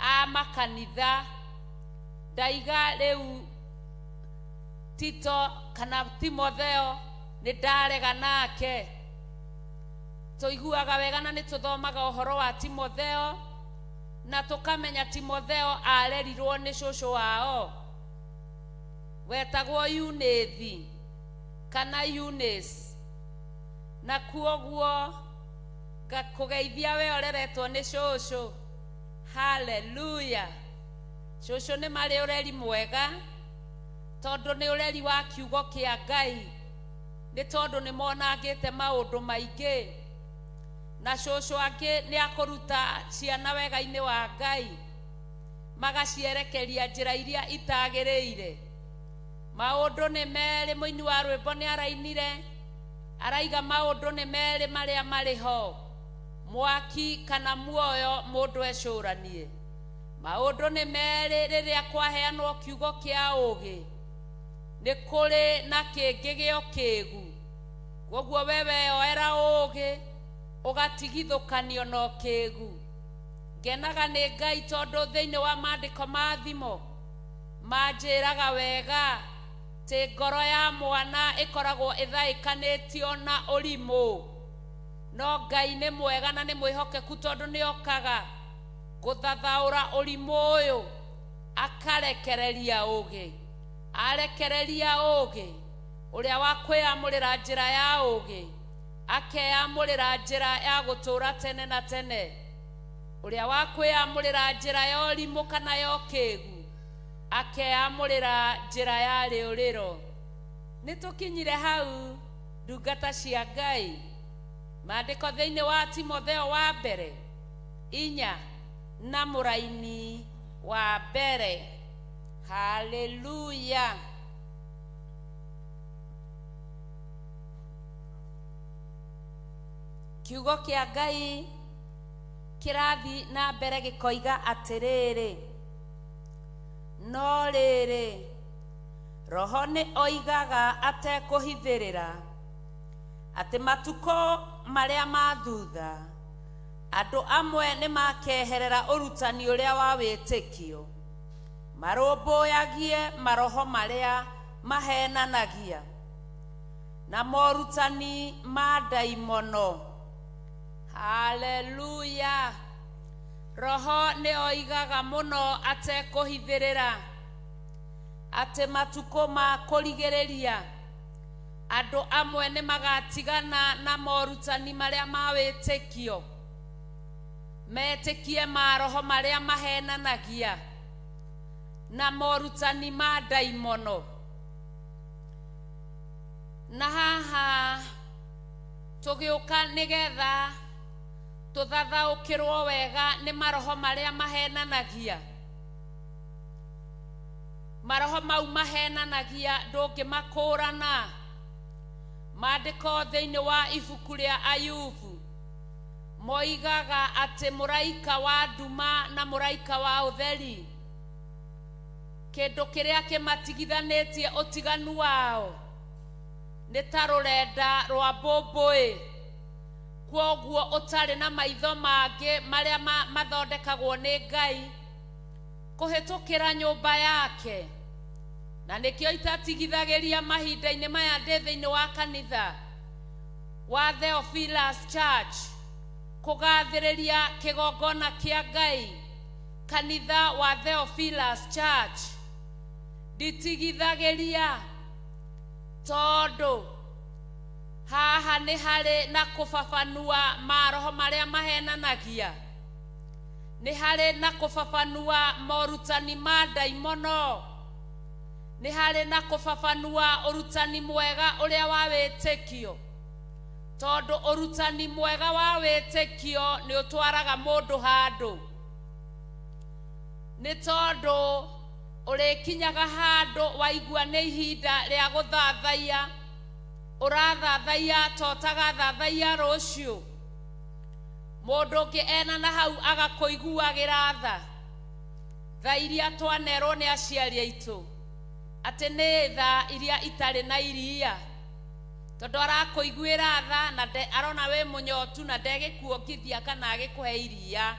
A makanitha ndaiga rĩu Tito kana Timotheo nĩ ndarega nake. Tũiguaga wega na nĩ tũthomaga ũhoro wa Timotheo na tũkamenya Timotheo arerirwo nĩ cũcũ wao wetagwo Eunice kana Eunice, na kuoguo ngakũgeithia we ũreretwo nĩ cũcũ. Haleluya! Cũcũ nĩ marĩ ũreri mwega tondũ nĩ ũreri wa kiugo kĩa Ngai, nĩ tondũ nĩ monangĩte maũndũ maingĩ, na cũcũ angĩ nĩ akũruta ciana wega-inĩ wa Ngai, magacierekeria njĩra iria itagĩrĩire. Maũndũ nĩ merĩ, mũini wa rwĩmbo nĩ arainire araiga maũndũ nĩ merĩ marĩa marĩ ho, mwaki kana muoyo mũndũ ecũranie. Maũndũ nĩ merĩ rĩrĩa kwaheanwo kiugo kĩa ũũgĩ, nĩ kũrĩ na kĩngĩ gĩa ũkĩgu. Koguo we weyoera ũũgĩ ũgatigithũkanio na ũkĩgu. Ngenaga nĩ Ngai tondũ thĩinĩ wa maandĩko ma thimo manjĩraga wega tĩ ngoro ya mwana ĩkoragwo ĩthaĩkanĩtio na ũrimũ, no Ngai nĩ mwega na nĩ mwĩhokeku tondũ nĩ okaga gũthathaũra ũrimũ ũyũ akarekereria ũũgĩ. Arekereria ũũgĩ ũrĩa wa kwĩyamũrĩra njĩra ya ũũgĩ, akeyamũrĩra njĩra ya gũtũũra tene na tene. Ũrĩa wa kwĩyamũrĩra njĩra ya ũrimũ kana ya ũkĩgu, akeyamũrĩra njĩra ya rĩũrĩro. Nĩ tũkinyire hau ndungata cia Ngai. Maandĩko thĩinĩ wa Timotheo wa mbere 4 na mũraini wa mbere. Haleluya! Kiugo kĩa Ngai kĩrathi na mbere gĩkoiga atĩrĩrĩ, no rĩrĩ, Roho nĩ oigaga atekũhithĩrĩra atĩ matukũ marĩa ma thutha andũ amwe nĩ makeherera ũrutani ũrĩa wa wĩtĩkio, marũmbũyagie maroho marĩa mahenanagia na morutani ma ndaimono. Haleluya! Roho nĩ oigaga mũno atekũhithĩrĩra atĩ matukũ ma kũrigĩrĩria andũ amwe nĩ magatigana na morutani marĩa ma wĩtĩkio, metĩkie maroho marĩa mahenanagia na morutani ma ndaimono. Na haha tũgĩũka nĩgetha tũthathaũkĩrwo wega nĩ maroho marĩa mahenanagia. Maroho mau mahenanagia ndũngĩmakũrana. Maandĩko thĩinĩ wa ibuku rĩa Ayubu moigaga atĩ mũraika wa nduma na mũraika wa ũtheri, kĩndũ kĩrĩa kĩmatigithanĩtie ũtiganu wao nĩ ta rũrenda rwa mbũmbũĩ. Kwoguo ũtarĩ na maitho mangĩ marĩa mathondekagwo nĩ Ngai kũhĩtũkĩra nyũmba yake. Na nĩkĩo itatigithagĩria mahinda-inĩ maya ndĩ thĩinĩ wa kanitha wa Theophilus Church kũgathĩrĩria kĩgongona kĩa Ngai, kanitha wa Theophilus Church. Nditigithagĩria tondũ haha nĩ harĩ na kũbabanua maroho marĩa mahenanagia, nĩ harĩ na kũbabanua morutani ma ndaimono, nĩ harĩ na kũbabanua ũrutani mwega ũrĩa wa wĩtĩkio, tondũ ũrutani mwega wa wĩtĩkio nĩ ũtwaraga mũndũ handũ. Nĩ tondũ ũrĩkinyaga handũ waigua nĩ ihinda rĩa gũthathaiya, ũrathathaiya to ũtagathathaiya rũciũ. Mũndũ ũngĩ ena na hau agakũiguagĩra tha, tha iria twanerwo nĩ aciari aitũ atĩ nĩ tha iria itarĩ na iria, tondũ arakũiguĩra tha na arona wĩ mũnyotu na ndegĩkuongithia kana agĩkũhe iria.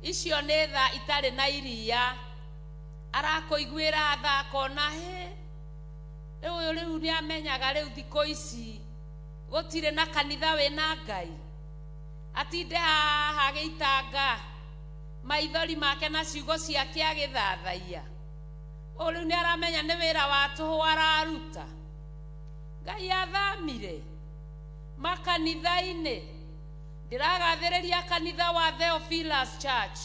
Icio nĩ tha itarĩ na iria. Arakũiguĩra tha akona hĩ rĩu ũyũ rĩu nĩ amenyaga rĩu thikũ ici gũtirĩ na kanitha wĩna Ngai. Atinde haha agĩitanga maithori make na ciugo ciake agĩthathaiya. Ũyũ rĩu nĩ aramenya nĩ wĩra wa tũhũ araruta. Ngai athamire makanitha-inĩ. Ndĩragathĩrĩria kanitha wa Theophilus Church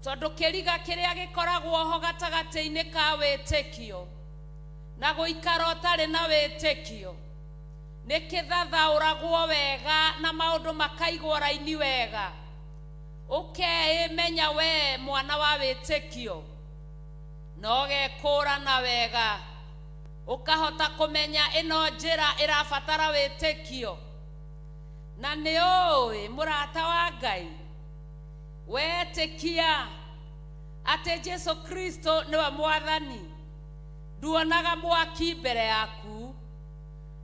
tondũ kĩriga kĩrĩa gĩkoragwo ho gatagatĩ-inĩ ka wĩtĩkio na gũikara ũtarĩ na wĩtĩkio nĩ kĩthathaũragwo wega na maũndũ makaigwo raini wega. Ũkeĩmenya we mwana wa wĩtĩkio na ũgekũrana wega, ũkahota kũmenya ĩno njĩra ĩrabatara wĩtĩkio. Na nĩ ũĩ mũrata wa Ngai, wetĩkia atĩ Jesu Kristo nĩwe mwathani, nduonaga mwaki mbere yaku,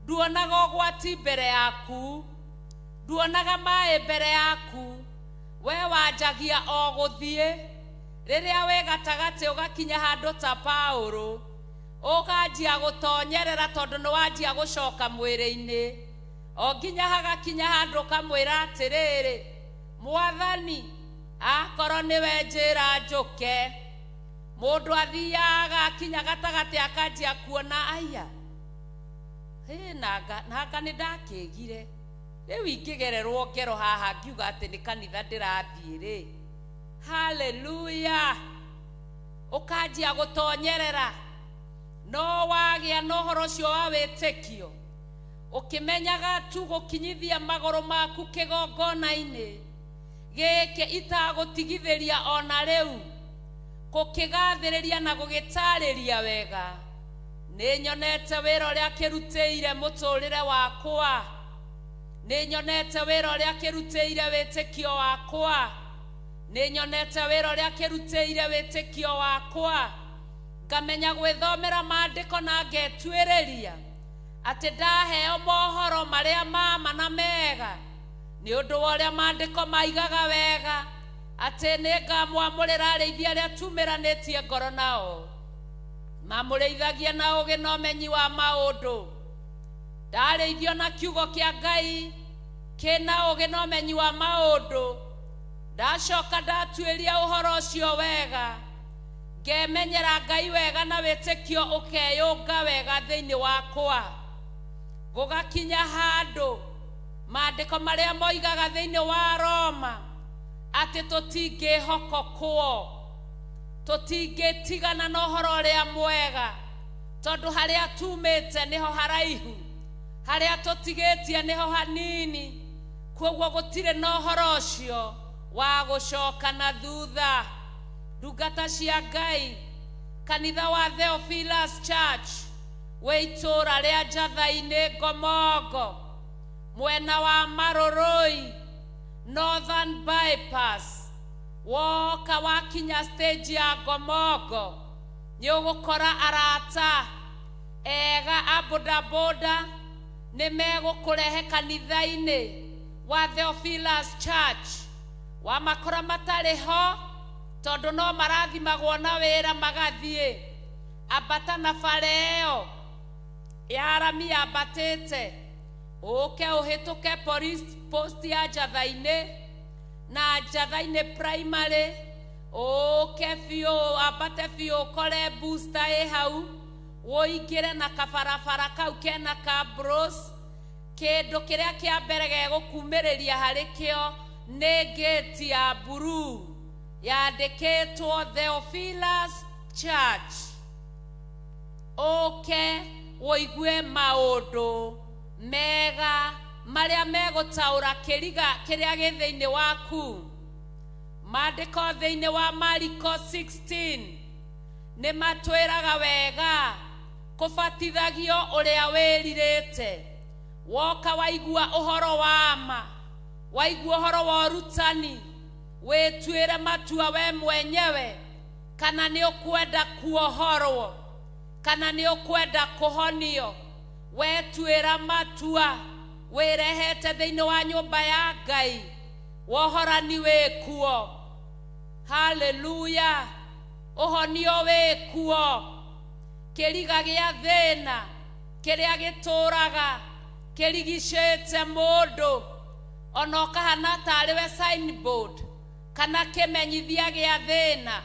nduonaga ũgwati mbere yaku, nduonaga maĩ mbere yaku. We wanjagia o gũthiĩ. Rĩrĩa wĩ gatagatĩ ũgakinya handũ ta Paũlũ, ũkanjia gũtonyerera tondũ nĩ wanjia gũcoka mwĩrĩ-inĩ, o nginya hagakinya handũ ũkamwĩra atĩrĩrĩ, mwathani akorwo nĩwe njĩra njũke. Mũndũ athiaga akinya gatagatĩ akanjia kuona aya hĩ nanga nĩ ndakĩgire rĩu ingĩgererwo ngero haha ngiuga atĩ nĩ kanitha ndĩrathiĩ rĩ. Haleluya. Ũkanjia gũtonyerera no wagĩa na ũhoro ũcio wa wĩtĩkio, ũkĩmenyaga tu gũkinyithia magũrũ maku kĩgongona-inĩ gĩkĩ itagũtigithĩria ona rĩu, gũkĩgathĩrĩria na gũgĩtarĩria wega. Nĩ nyonete wĩra ũrĩa kĩrutĩire mũtũrĩre wakwa, nĩ nyonete wĩra ũrĩa kĩrutĩire wĩtĩkio wakwa, nĩ nyonete wĩra ũrĩa kĩrutĩire wĩtĩkio wakwa. Ngamenya gwĩthomera maandĩko na ngetuĩrĩria atĩ ndaheo mohoro marĩa mama na mega nĩ ũndũ wa ũrĩa maandĩko maigaga wega, atĩ nĩ ngamwamũrĩra arĩithi arĩa tumĩranĩtie ngoro nao, mamũrĩithagia na ũũgĩ na ũmenyi wa maũndũ. Ndarĩithio na kiugo kĩa Ngai kĩna ũũgĩ na ũmenyi wa maũndũ, ndacoka ndatuĩria ũhoro ũcio wega, ngemenyera Ngai wega na wĩtĩkio ũkeyũnga wega thĩinĩ wakwa. Gũgakinya handũ maandĩko marĩa moigaga thĩinĩ wa Roma atĩ tũtingĩhokokwo, tũtingĩtigana na ũhoro ũrĩa mwega, tondũ harĩa tumĩte nĩho haraihu, harĩa tũtigĩtie nĩho hanini, kwoguo gũtirĩ na ũhoro ũcio wa gũcoka na thutha. Ndungata cia Ngai, kanitha wa Theophilus Church wĩ itũũra rĩa Njatha-inĩ Ngomongo, mwena wa Marũrũi, Northern Bypass, woka wakinya stage ya Ngomongo nĩ ũgũkora arata ega a bodaboda nĩ megũkũrehe kanitha-inĩ wa Theophilus Church. Wamakora matarĩ ho tondũ no marathimagwo na wĩra magathiĩ. Ambata na bara ĩyo ya rami yambatĩte, ũke ũhĩtũke police post ya Njatha-inĩ na Njatha-inĩ primary, ũke biũ ambate biũ ũkore booster ĩ hau, ũingĩre na kabarabara kau kena ka bros. Kĩndũ kĩrĩa kĩa mbere gegũkumĩrĩria harĩ kĩo nĩ gate ya blue yandĩkĩtwo Theophilus Church. Ũke ũigue maũndũ mega marĩa megũtaũra kĩriga kĩrĩa gĩ thĩinĩ waku. Maandĩko thĩinĩ wa Mariko 16 nĩ matwĩraga wega kũbatithagio ũrĩa wĩrirĩte. Woka waigua ũhoro wa ma, waigua ũhoro wa ũrutani, wĩtuĩre matua we mwenyewe kana nĩ ũkwenda kuohorwo kana nĩ ũkwenda kũhonio. Wetuĩra matua wĩrehete thĩinĩ wa nyũmba ya Ngai, wohorani wĩkuo. Haleluya. Ũhonio wĩ kuo. Kĩriga gĩa thĩna kĩrĩa gĩtũraga kĩrigicĩte mũndũ ona ũkahana tarĩ we signboard kana kĩmenyithia gĩa thĩna.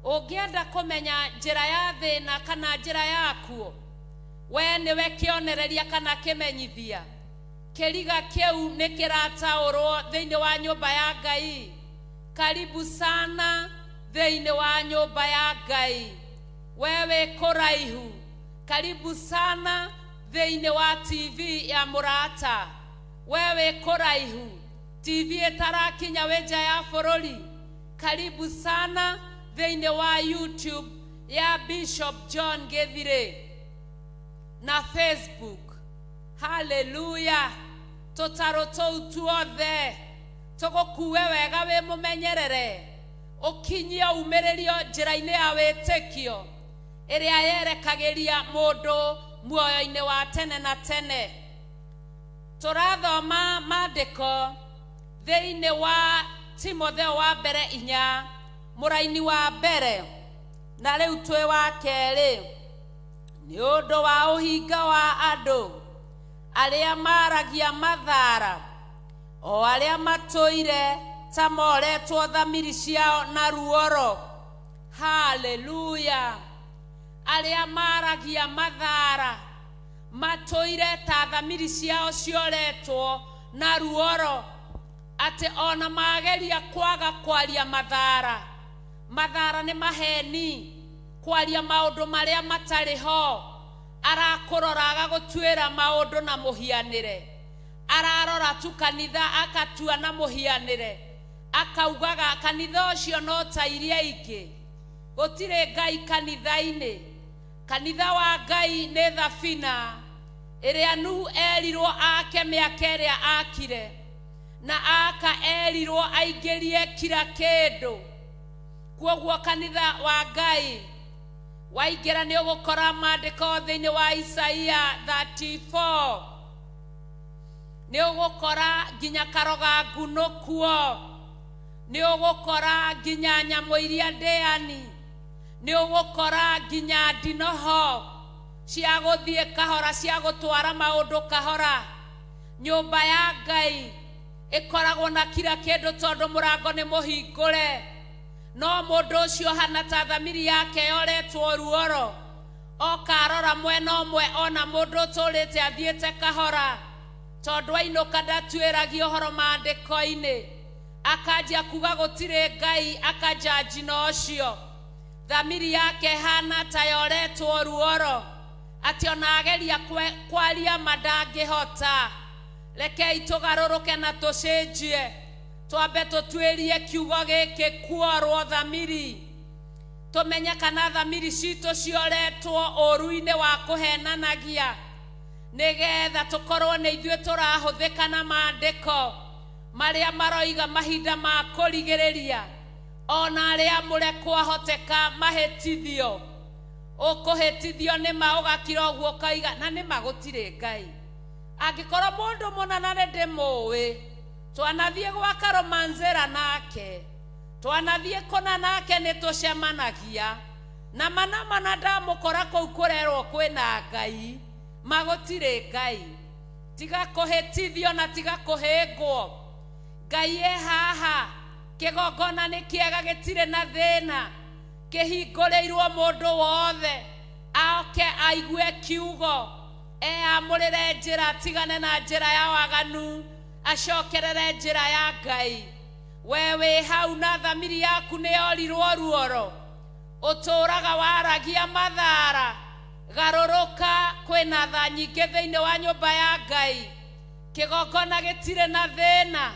Ũngĩenda kũmenya njĩra ya thĩna kana njĩra yakuo, we nĩwe kĩonereria kana kĩmenyithia. Kĩriga kĩu nĩ kĩrataũrwo thĩinĩ wa nyũmba ya Ngai. Karibu sana thĩinĩ wa nyũmba ya Ngai. We wĩ kũraihu, karibu sana thĩinĩ wa TV ya Mũrata. We wĩ kũraihu, TV ĩtarakinya wĩ nja ya bũrũri, karibu sana thĩinĩ wa YouTube ya Bishop John Githire na Facebook. Haleluya. Tũtarũ tũu tuothe tũgũkue wega wĩ mũmenyerere, ũkinyie umĩrĩrio njĩra-inĩ ya wĩtĩkio ĩrĩa yerekagĩria mũndũ muoyo-inĩ wa tene na tene. Tũrathoma maandĩko thĩinĩ wa Timotheo wa mbere 4 mũraini wa mbere na rĩu twĩ wa kerĩ. Nĩ ũndũ wa ũhinga wa andũ arĩa maragia mathara, o arĩa matũire ta moretwo thamiri ciao na ruoro. Haleluya. Arĩa maragia mathara matũire ta thamiri ciao cioretwo na ruoro, atĩ ona mageria kwaga kwaria mathara. Mathara nĩ maheni, kwaria maũndũ marĩa matarĩ ho. Arakũrora agagũtuĩra maũndũ na mũhianĩre, ararora tu kanitha akatua na mũhianĩre, akaugaga kanitha ũcio no ta iria ingĩ. Gũtirĩ Ngai kanitha-inĩ. Kanitha wa Ngai nĩ thabina ĩrĩa Nuhu erirwo ake mĩaka ĩrĩa akire, na aka erirwo aingĩrie kira kĩndũ. Kwoguo kanitha wa Ngai waingĩra nĩ ũgũkora maandĩko thĩinĩ wa Isaia 34, nĩ ũgũkora nginya karoga ngunũ kuo, nĩ ũgũkora nginya nyamũ iria ndĩani, nĩ ũgũkora nginya ndinoho cia gũthiĩ kahora, cia gũtwara maũndũ kahora. Nyũmba ya Ngai ĩkoragwo na kira kĩndũ tondũ mũrango nĩ mũhingũre. No mũndũ ũcio hana ta thamiri yake yoretwo ruoro, okarora mwena ũmwe ona mũndũ ũtũrĩte athiĩte kahora, tondũ ainũka ndatuĩragia ũhoro maandĩko-inĩ, akanjia kuga gũtirĩ Ngai, akanjanji na ũcio. Thamiri yake hana ta yoretwo ruoro, atĩ ona ageria kwaria ma ndangĩhota. Rekei tũgarũrũke na tũcenjie, twambe tũtuĩrie kiugo gĩkĩ kuorwo thamiri, tũmenye kana thamiri citũ cioretwo ũru-inĩ wa kũhenanagia, nĩgetha tũkorwo nĩ ithuĩ tũrahũthĩka na maandĩko marĩa maroiga mahinda ma kũrigĩrĩria, ona arĩa amũre kwahoteka mahĩtithio. Ũkũhĩtithio nĩ ma ũgakira ũguo ũkoiga na nĩ ma gũtirĩ Ngai. Angĩkorwo mũndũ mũna na nĩ ndĩmũĩ, twanathiĩ gwa Karomanzera nake, twanathiĩ kũna nake, nĩ tũcemanagia na mana mana ndamũkora kũu kũrerwo kwĩna Ngai, ma gũtirĩ Ngai. Tiga kũhĩtithio na tiga kũhĩngwo. Ngai e haha, kĩgongona nĩ kĩega gĩtirĩ na thĩna, kĩhingũrĩirwo mũndũ wothe aoke aigue kiugo, eamũrĩre njĩra, atigane na njĩra ya waganu, acokerere njĩra ya Ngai. We wĩ hau na thamiri yaku nĩ yorirwo ruoro, ũtũraga waragia mathara, garũrũka, kwĩna tha nyingĩ thĩinĩ wa nyũmba ya Ngai. Kĩgongona gĩtirĩ na thĩna,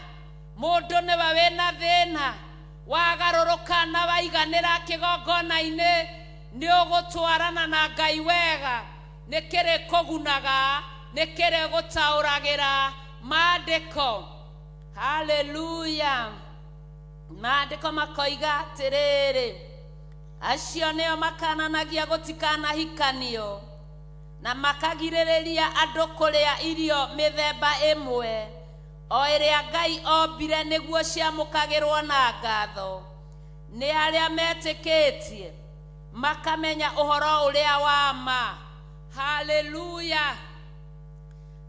mũndũ nĩwe wĩna thĩna. Wagarũrũka na waiganĩra kĩgongona-inĩ, nĩ ũgũtwarana na Ngai wega, nĩ kĩrĩkũgunaga, nĩ kĩrĩgũtaũragĩra maandĩko. Haleluya. Maandĩko makoiga atĩrĩrĩ, acio nĩo makananagia gũtikanahikanio na makagirĩrĩria andũ kũrĩa irio mĩthemba ĩmwe o ĩrĩa Ngai ombire nĩguo ciamũkagĩrwo na ngatho, Nĩ arĩa metĩkĩtie makamenya ũhoro ũrĩa wa ma. Haleluya.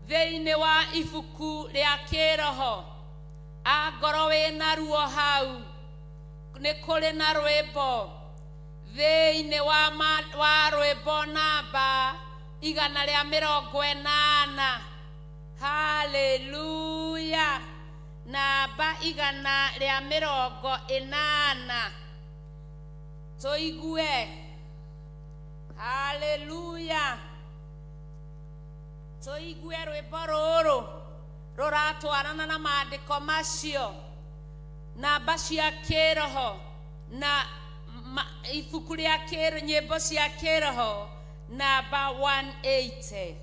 Thĩinĩ wa ibuku rĩa kĩroho, angorwo wĩna ruo hau, nĩ kũrĩ na rwĩmbo thĩinĩ wa rwĩmbo namba 180. Haleluya. Namba 180. Tũigue. Haleluya. Tũigue rwĩmbo rũrũ rũratwarana na maandĩko macio. Namba cia kĩroho na ibuku rĩa nyĩmbo cia kĩroho namba 180.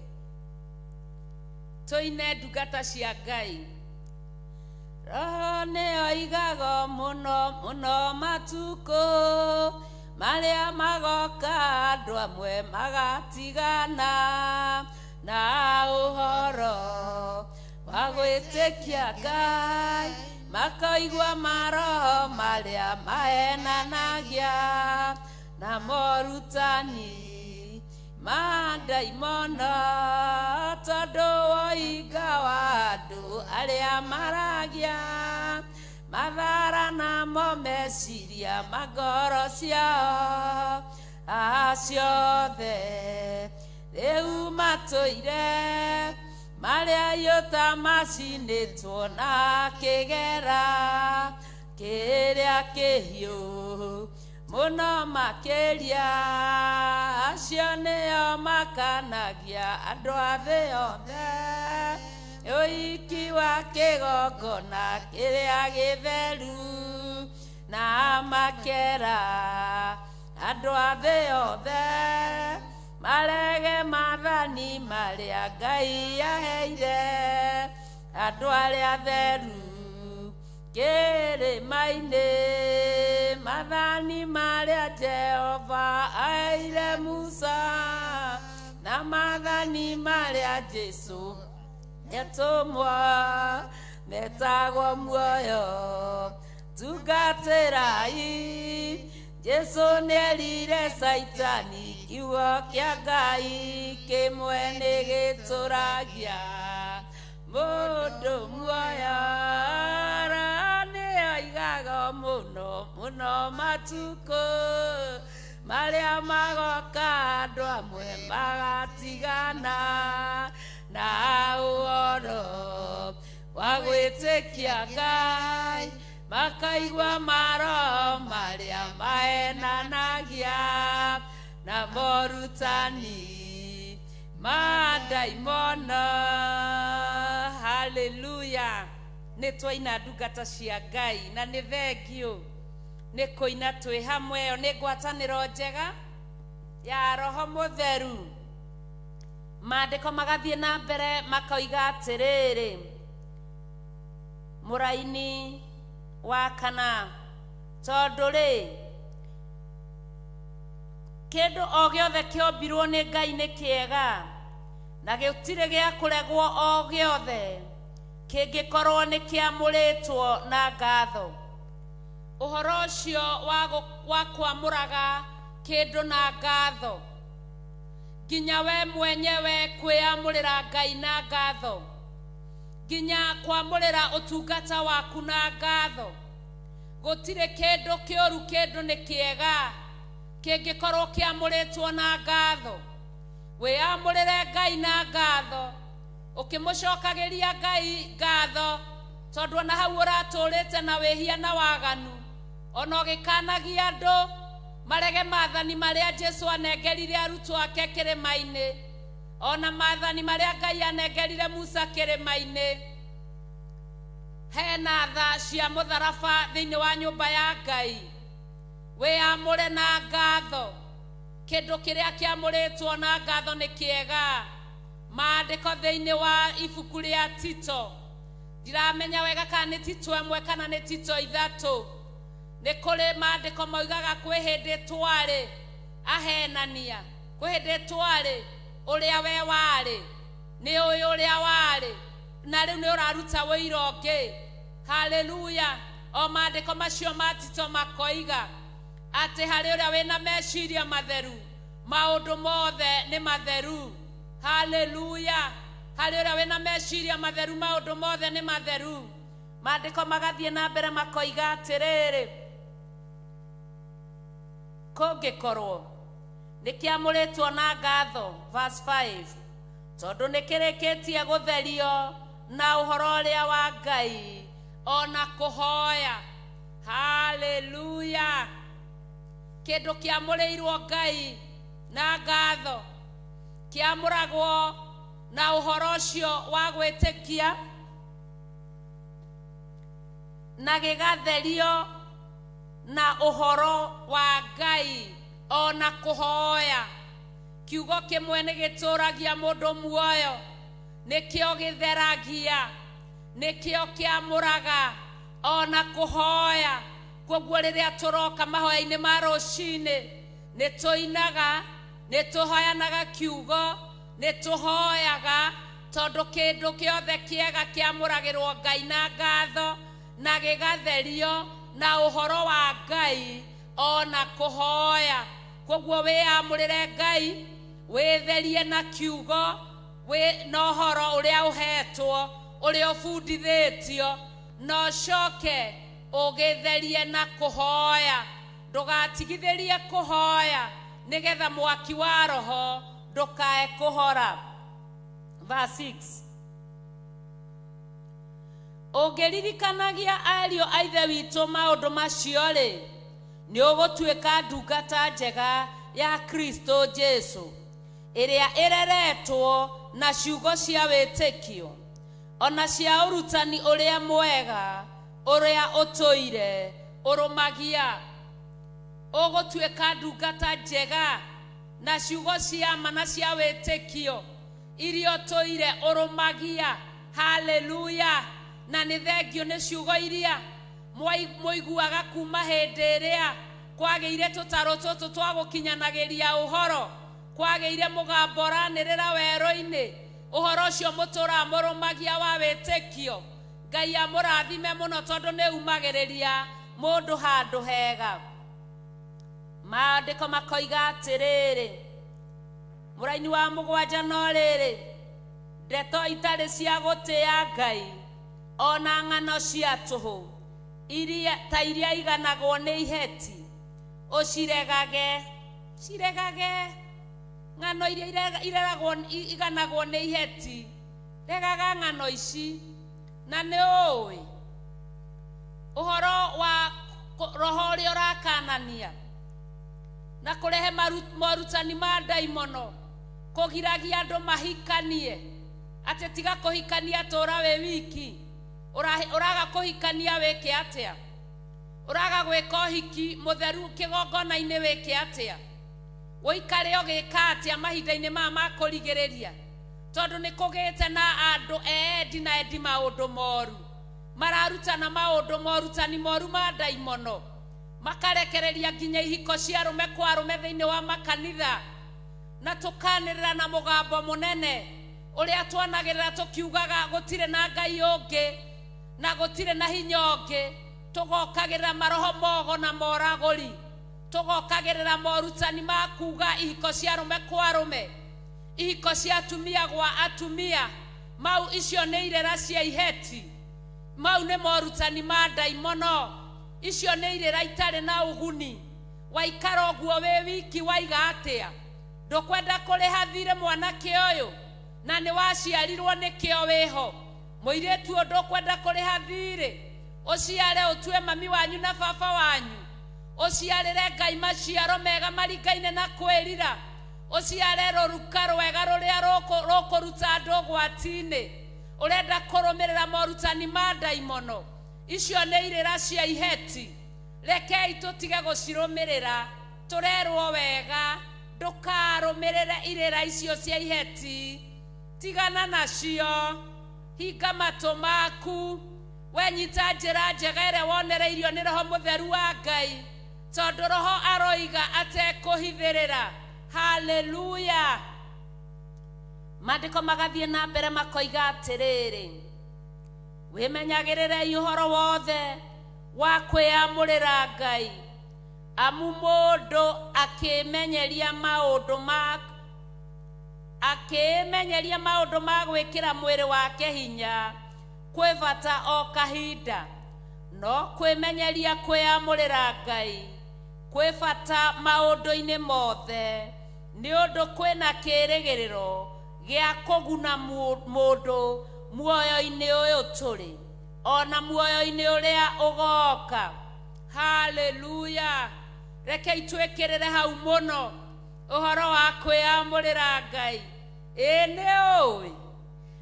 Tũine ndungata cia Ngai. Roho nĩoigaga mũno mũno matukũ marĩa magoka, andũ amwe magatigana na ũhoro wa gwĩtĩkia Ngai, makaigua maroho marĩa mahenanagia na morutani ma ndaimono, tondũ woiga wa andũ arĩa maragia mathara namo meciria ma ngoro ciao acio othe rĩu matũire marĩa yota macinĩtwo na kĩgera kĩrĩa kĩhiũ mũno makĩria, acio nĩo makanagia andũ a thĩ othe ũiki wa kĩgongona kĩrĩa gĩtheru, na makera andũ a thĩ othe marege maathani marĩa Ngai aheire andũ arĩa atheru kĩrĩma-inĩ, maathani marĩa Jehova aheire Musa na maathani marĩa Jesũ etũmwo metagwo muoyo. Tungatĩrai Jesũ nĩerire Caitani kiugo kĩa Ngai kĩmwe nĩgĩtũragia mũndũ muoyo. Nĩoigaga mũno mũno matukũ marĩa magoka, andũ amwe magatigana na ũhoro wa gwĩtĩkia Ngai, makaigua maroho marĩa mahenanagia na morutani ma ndaimono. Haleluya. Nĩ twaina ndungata cia Ngai na nĩ thengiũ nĩ kũina twĩ hamwe. Ĩyo nĩ ngwatanĩro njega ya Roho Mũtheru. Maandĩko magathiĩ na mbere makoiga atĩrĩrĩ, mũraini wa kana, tondũ rĩ kĩndũ o gĩothe kĩombirwo nĩ Ngai nĩ kĩega, na gĩtirĩ gĩa kũregwo o gĩothe kĩngĩkorwo nĩ kĩamũrĩtwo na ngatho. Ũhoro ũcio wa kwamũraga kĩndũ na ngatho, nginya we mwenyewe kwĩamũrĩra Ngai na ngatho, nginya kwamũrĩra ũtungata waku na ngatho. Gũtirĩ kĩndũ kĩũru, kĩndũ nĩ kĩega kĩngĩkorwo kĩamũrĩtwo na ngatho. Wĩamũrĩre Ngai na ngatho, ũkĩmũcokagĩria Ngai ngatho, tondũ ona hau ũratũrĩte na wĩhia na waganu, ona ũgĩkanagia andũ marege maathani marĩa Jesũ anengerire arutwo ake kĩrĩma-inĩ, ona maathani marĩa Ngai anengerire Musa kĩrĩma-inĩ. Hena tha cia mũtharaba thĩinĩ wa nyũmba ya Ngai. Wĩamũre na ngatho. Kĩndũ kĩrĩa kĩamũrĩtwo na ngatho nĩ kĩega. Maandĩko thĩinĩ wa ibuku rĩa Tito, ndiramenya wega kana nĩ Tito 1 kana nĩ Tito 3, nĩ kũrĩ maandĩko moigaga kwĩ hĩndĩ twarĩ ahenania, kwĩ hĩndĩ twarĩ ũrĩa we warĩ, nĩ ũyũ ũrĩa warĩ, na rĩu nĩ ũraruta wũira ũngĩ. Haleluya. O maandĩko macio ma Tito makoiga atĩ harĩ ũrĩa wĩna meciria matheru maũndũ mothe nĩ matheru. Haleluya! Harĩ ũrĩa wĩna meciria matheru maũndũ mothe nĩ matheru. Maandĩko magathiĩ na mbere makoiga atĩrĩrĩ, kũngĩkorwo nĩ kĩamũrĩtwo na ngatho, verse 5, tondũ nĩ kĩrĩkĩtie gũtherio na ũhoro ũrĩa wa Ngai ona kũhoya. Haleluya! Kĩndũ kĩamũrĩirwo Ngai na ngatho kĩamũragwo na ũhoro ũcio wa gwĩtĩkia na gĩgatherio na ũhoro wa Ngai ona kũhoya. Kiugo kĩmwe nĩ gĩtũragia mũndũ muoyo, nĩkĩo gĩtheragia, nĩkĩo kĩamũraga ona kũhoya. Koguo rĩrĩa tũroka mahoya-inĩ ma rũcinĩ nĩ tũinaga, nĩ tũhoyanaga kiugo, nĩ tũhoyaga, tondũ kĩndũ kĩothe kĩega kĩamũragĩrwo Ngai na ngatho na gĩgatherio na ũhoro wa Ngai ona kũhoya. Koguo wĩyamũrĩre Ngai, wĩtherie na kiugo, na ũhoro ũrĩa ũhetwo, ũrĩa ũbundithĩtio, na ũcoke ũgĩtherie na kũhoya. Ndũgatigithĩrie kũhoya nĩgetha mwaki wa roho ndũkae kũhora. Verse 6, ũngĩririkanagia ariũ a Ithe witũ maũndũ macio-rĩ, nĩ ũgũtuĩka ndungata njega ya Kristo Jesu, ĩrĩa ĩreretwo na ciugo cia wĩtĩkio ona cia ũrutani ũrĩa mwega ũrĩa ũtũire ũrũmagia. Ũgũtuĩka ndungata njega na ciugo cia ma na cia wĩtĩkio iria ũtũire ũrũmagia. Haleluya! Na nĩ thengio nĩ ciugo iria mũiguaga kuma hĩndĩ ĩrĩa kwagĩire tũtarũ tũtũ twa gũkinyanagĩria ũhoro, kwagĩire mũgambo ũranĩrĩra werũ-inĩ, ũhoro ũcio mũtũraga mũrũmagia wa wĩtĩkio. Ngai amũrathime mũno tondũ nĩ umagĩrĩria mũndũ handũ hega. Maandĩko makoiga atĩrĩrĩ, mũraini wa 7, no rĩrĩ, ndeto itarĩ cia gũtĩa Ngai ona ng'ano cia tũhũ iria ta iria iganagwo nĩ iheti, ũciregage, ciregage. Ng'ano iria ireragwo iganagwo nĩ iheti, regaga ng'ano ici. Na nĩ ũĩ ũhoro wa roho ũrĩa ũrakanania na kũrehe morutani ma ndaimono, kũgiragia andũ mahikanie, atĩ tiga kũhikania tũra wĩ wiki, ũraga kũhikania wĩke atĩa, ũraga gwĩka ũhiki mũtheru kĩgongona-inĩ wĩke atĩa, ũikare ũgĩka atĩa mahinda-inĩ maya ma kũrigĩrĩria, tondũ nĩ kũgĩte na andũ eendi na endi maũndũ moru, mararutana maũndũ morutani moru ma ndaimono, makarekereria nginya ihiko cia arũme kwa arũme thĩinĩ wa makanitha, na tũkanĩrĩra na mũgambo mũnene ũrĩa twanagĩrĩra tũkiugaga gũtirĩ na Ngai ũngĩ na gũtirĩ na hinya ũngĩ, tũgokagĩrĩra maroho mogo na moragũri, tũgokagĩrĩra morutani ma kuga ihiko cia arũme kwa arũme, ihiko cia atumia gwa atumia. Mau icio nĩ irĩra cia iheti, mau nĩ morutani ma ndaimono, icio nĩ irĩra itarĩ na ũguni. Waikara ũguo wĩ wiki waiga atĩa? Ndũkwenda kũrĩha thirĩ mwanake ũyũ na nĩ waciarirwo nĩkĩo wĩho. Mũirĩtu ũyũ ndũkwenda kũrĩha thirĩ, ũciare ũtue mami wanyu na baba wanyu, ũciarĩre Ngai maciaro mega maringaine na kwĩrira, ũciare rũruka rwega rũrĩa rũkũruta andũ ũgwati-inĩ. Ũrenda kũrũmĩrĩra morutani ma ndaimono, icio nĩ irĩra cia iheti. Rekei tũtige gũcirũmĩrĩra, tũrerwo wega ndũkarũmĩrĩre irĩra icio cia iheti, tigana nacio, hinga matũ maku, wenyita njĩra njega ĩrĩa wonereirio nĩ Roho Mũtheru wa Ngai, tondũ Roho aroiga atekũhithĩrĩra. Haleluya! Maandĩko magathiĩ na mbere makoiga atĩrĩrĩ, wĩmenyagĩrĩrei ũhoro wothe wa kwĩyamũrĩra Ngai. Amu mũndũ akĩmenyeria maũndũ ma gwĩkĩra mwĩrĩ wake hinya kwĩ bata o kahinda, no kwĩmenyeria kwĩyamũrĩra Ngai kwĩ bata maũndũ-inĩ mothe, nĩ ũndũ kwĩna kĩĩrĩgĩrĩro gĩa kũguna mũndũ muoyo-inĩ ũyũ tũrĩ ona muoyo-inĩ ũrĩa ũgoka. Haleluya. Reke itwĩkĩrĩre hau mũno ũhoro wa kwĩyamũrĩra Ngai. Ĩĩ nĩ ũĩ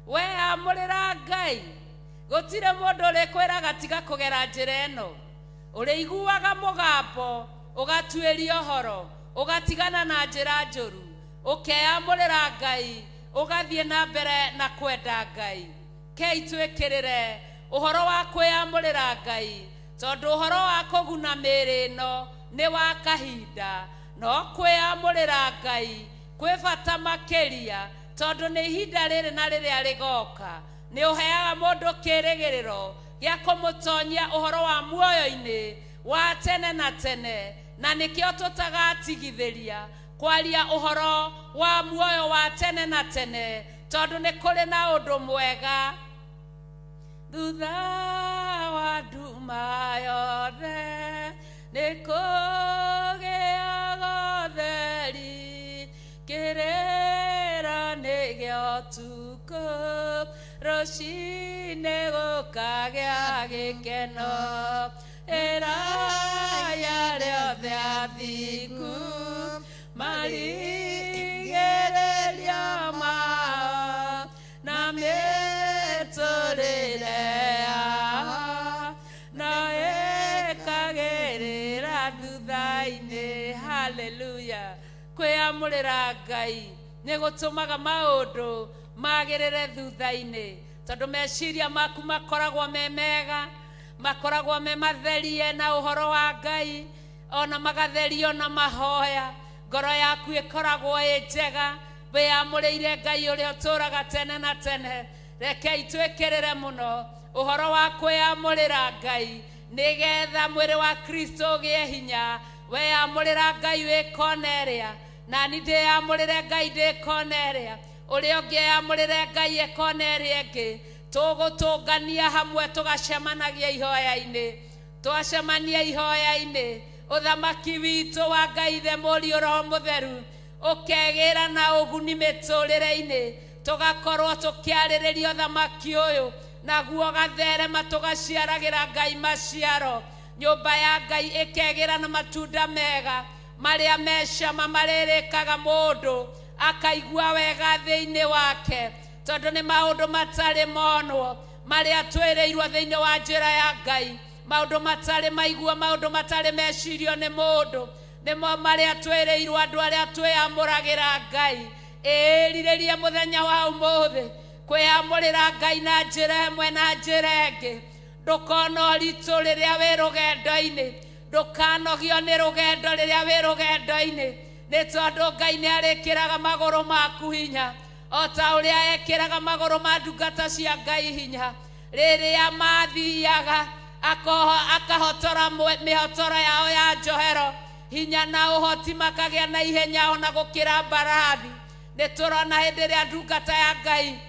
weyamũrĩra Ngai gũtirĩ mũndũ ũrĩkwĩraga tiga kũgera njĩra ĩno. Ũrĩiguaga mũgambo ũgatuĩria ũhoro, ũgatigana na njĩra njũru, ũkeyamũrĩra Ngai, ũgathiĩ na mbere na kwenda Ngai. Kei twĩkĩrĩre ũhoro wa kwĩyamũrĩra Ngai, tondũ ũhoro wa kũguna mĩĩrĩ ĩno nĩ wa kahinda, no kwĩyamũrĩra Ngai kwĩ bata makĩria, tondũ nĩ ihinda rĩrĩ na rĩrĩa rĩgoka. Nĩ ũheaga mũndũ kĩĩrĩgĩrĩro gĩa kũmũtonyia ũhoro wa muoyo-inĩ wa tene na tene, na nĩkĩo tũtagatigithĩria kwaria ũhoro wa muoyo wa tene na tene, tondũ nĩ kũrĩ na ũndũ mwega. Thutha wa nduma yothe nĩ kũgĩaga ũtheri, kĩrĩro nĩ gĩa ũtukũ, rũcinĩ gũkagĩa gĩkeno. Ĩraya rĩothe athingu marigĩrĩrio mao, na mĩtũrĩre yao no ĩkagĩrĩra thutha-inĩ. Haleluya. Kwĩyamũrĩra Ngai nĩ gũtũmaga maũndũ magĩrĩre thutha-inĩ, tondũ meciria maku makoragwo me mega, makoragwo me matherie na ũhoro wa Ngai, ona magatherio na mahoya. Ngoro yaku ĩkoragwo ĩ njega, wĩyamũrĩire Ngai ũrĩa ũtũũraga tene na tene. Reke itwĩkĩrĩre mũno ũhoro wa kwĩyamũrĩra Ngai, nĩgetha mwĩrĩ wa Kristo ũgĩe hinya. Weyamũrĩra Ngai wĩ kona ĩrĩa, nani ndĩyamũrĩre Ngai ndĩ kona ĩrĩa, ũrĩa ũngĩ eyamũrĩre Ngai e kona ĩrĩa ĩngĩ. Tũgũtũngania hamwe tũgacemanagia ihoya-inĩ. Twacemania ihoya-inĩ, ũthamaki witũ wa Ngai Ithe, Mũriũ, Roho Mũtheru ũkegĩra na ũguni mĩtũrĩre-inĩ. Tũgakorwo tũkĩarĩrĩria ũthamaki ũyũ, naguo ũgatherema, tũgaciaragĩra Ngai maciaro. Nyũmba ya Ngai ĩkegĩra na matunda mega marĩa me cama, marĩrĩkaga mũndũ akaigua wega thĩinĩ wake, tondũ nĩ maũndũ matarĩ monwo marĩa twĩrĩirwo thĩinĩ wa njĩra ya Ngai, maũndũ matarĩ maigua, maũndũ matarĩ mecirio nĩ mũndũ, nĩmo marĩa twĩrĩirwo andũ arĩa twĩyamũragĩra Ngai. Ĩrirĩrie mũthenya wa ũmũthĩ kwĩyamũrĩra Ngai na njĩra ĩmwe na njĩra ĩngĩ. Ndũkona ũritũ rĩrĩa wĩ rũgendo-inĩ, ndũkanogio nĩ rũgendo rĩrĩa wĩ rũgendo-inĩ, nĩ tondũ Ngai nĩ arĩkĩraga magũrũ maku hinya, o ta ũrĩa ekĩraga magũrũ ma ndungata cia Ngai hinya. Rĩrĩa mathiaga akahotora mĩhotoro yao ya njohero hinya na ũhoti, makagĩa na ihenya ona gũkĩra mbarathi. Nĩ tũrona hĩndĩ ĩrĩa ndungata ya Ngai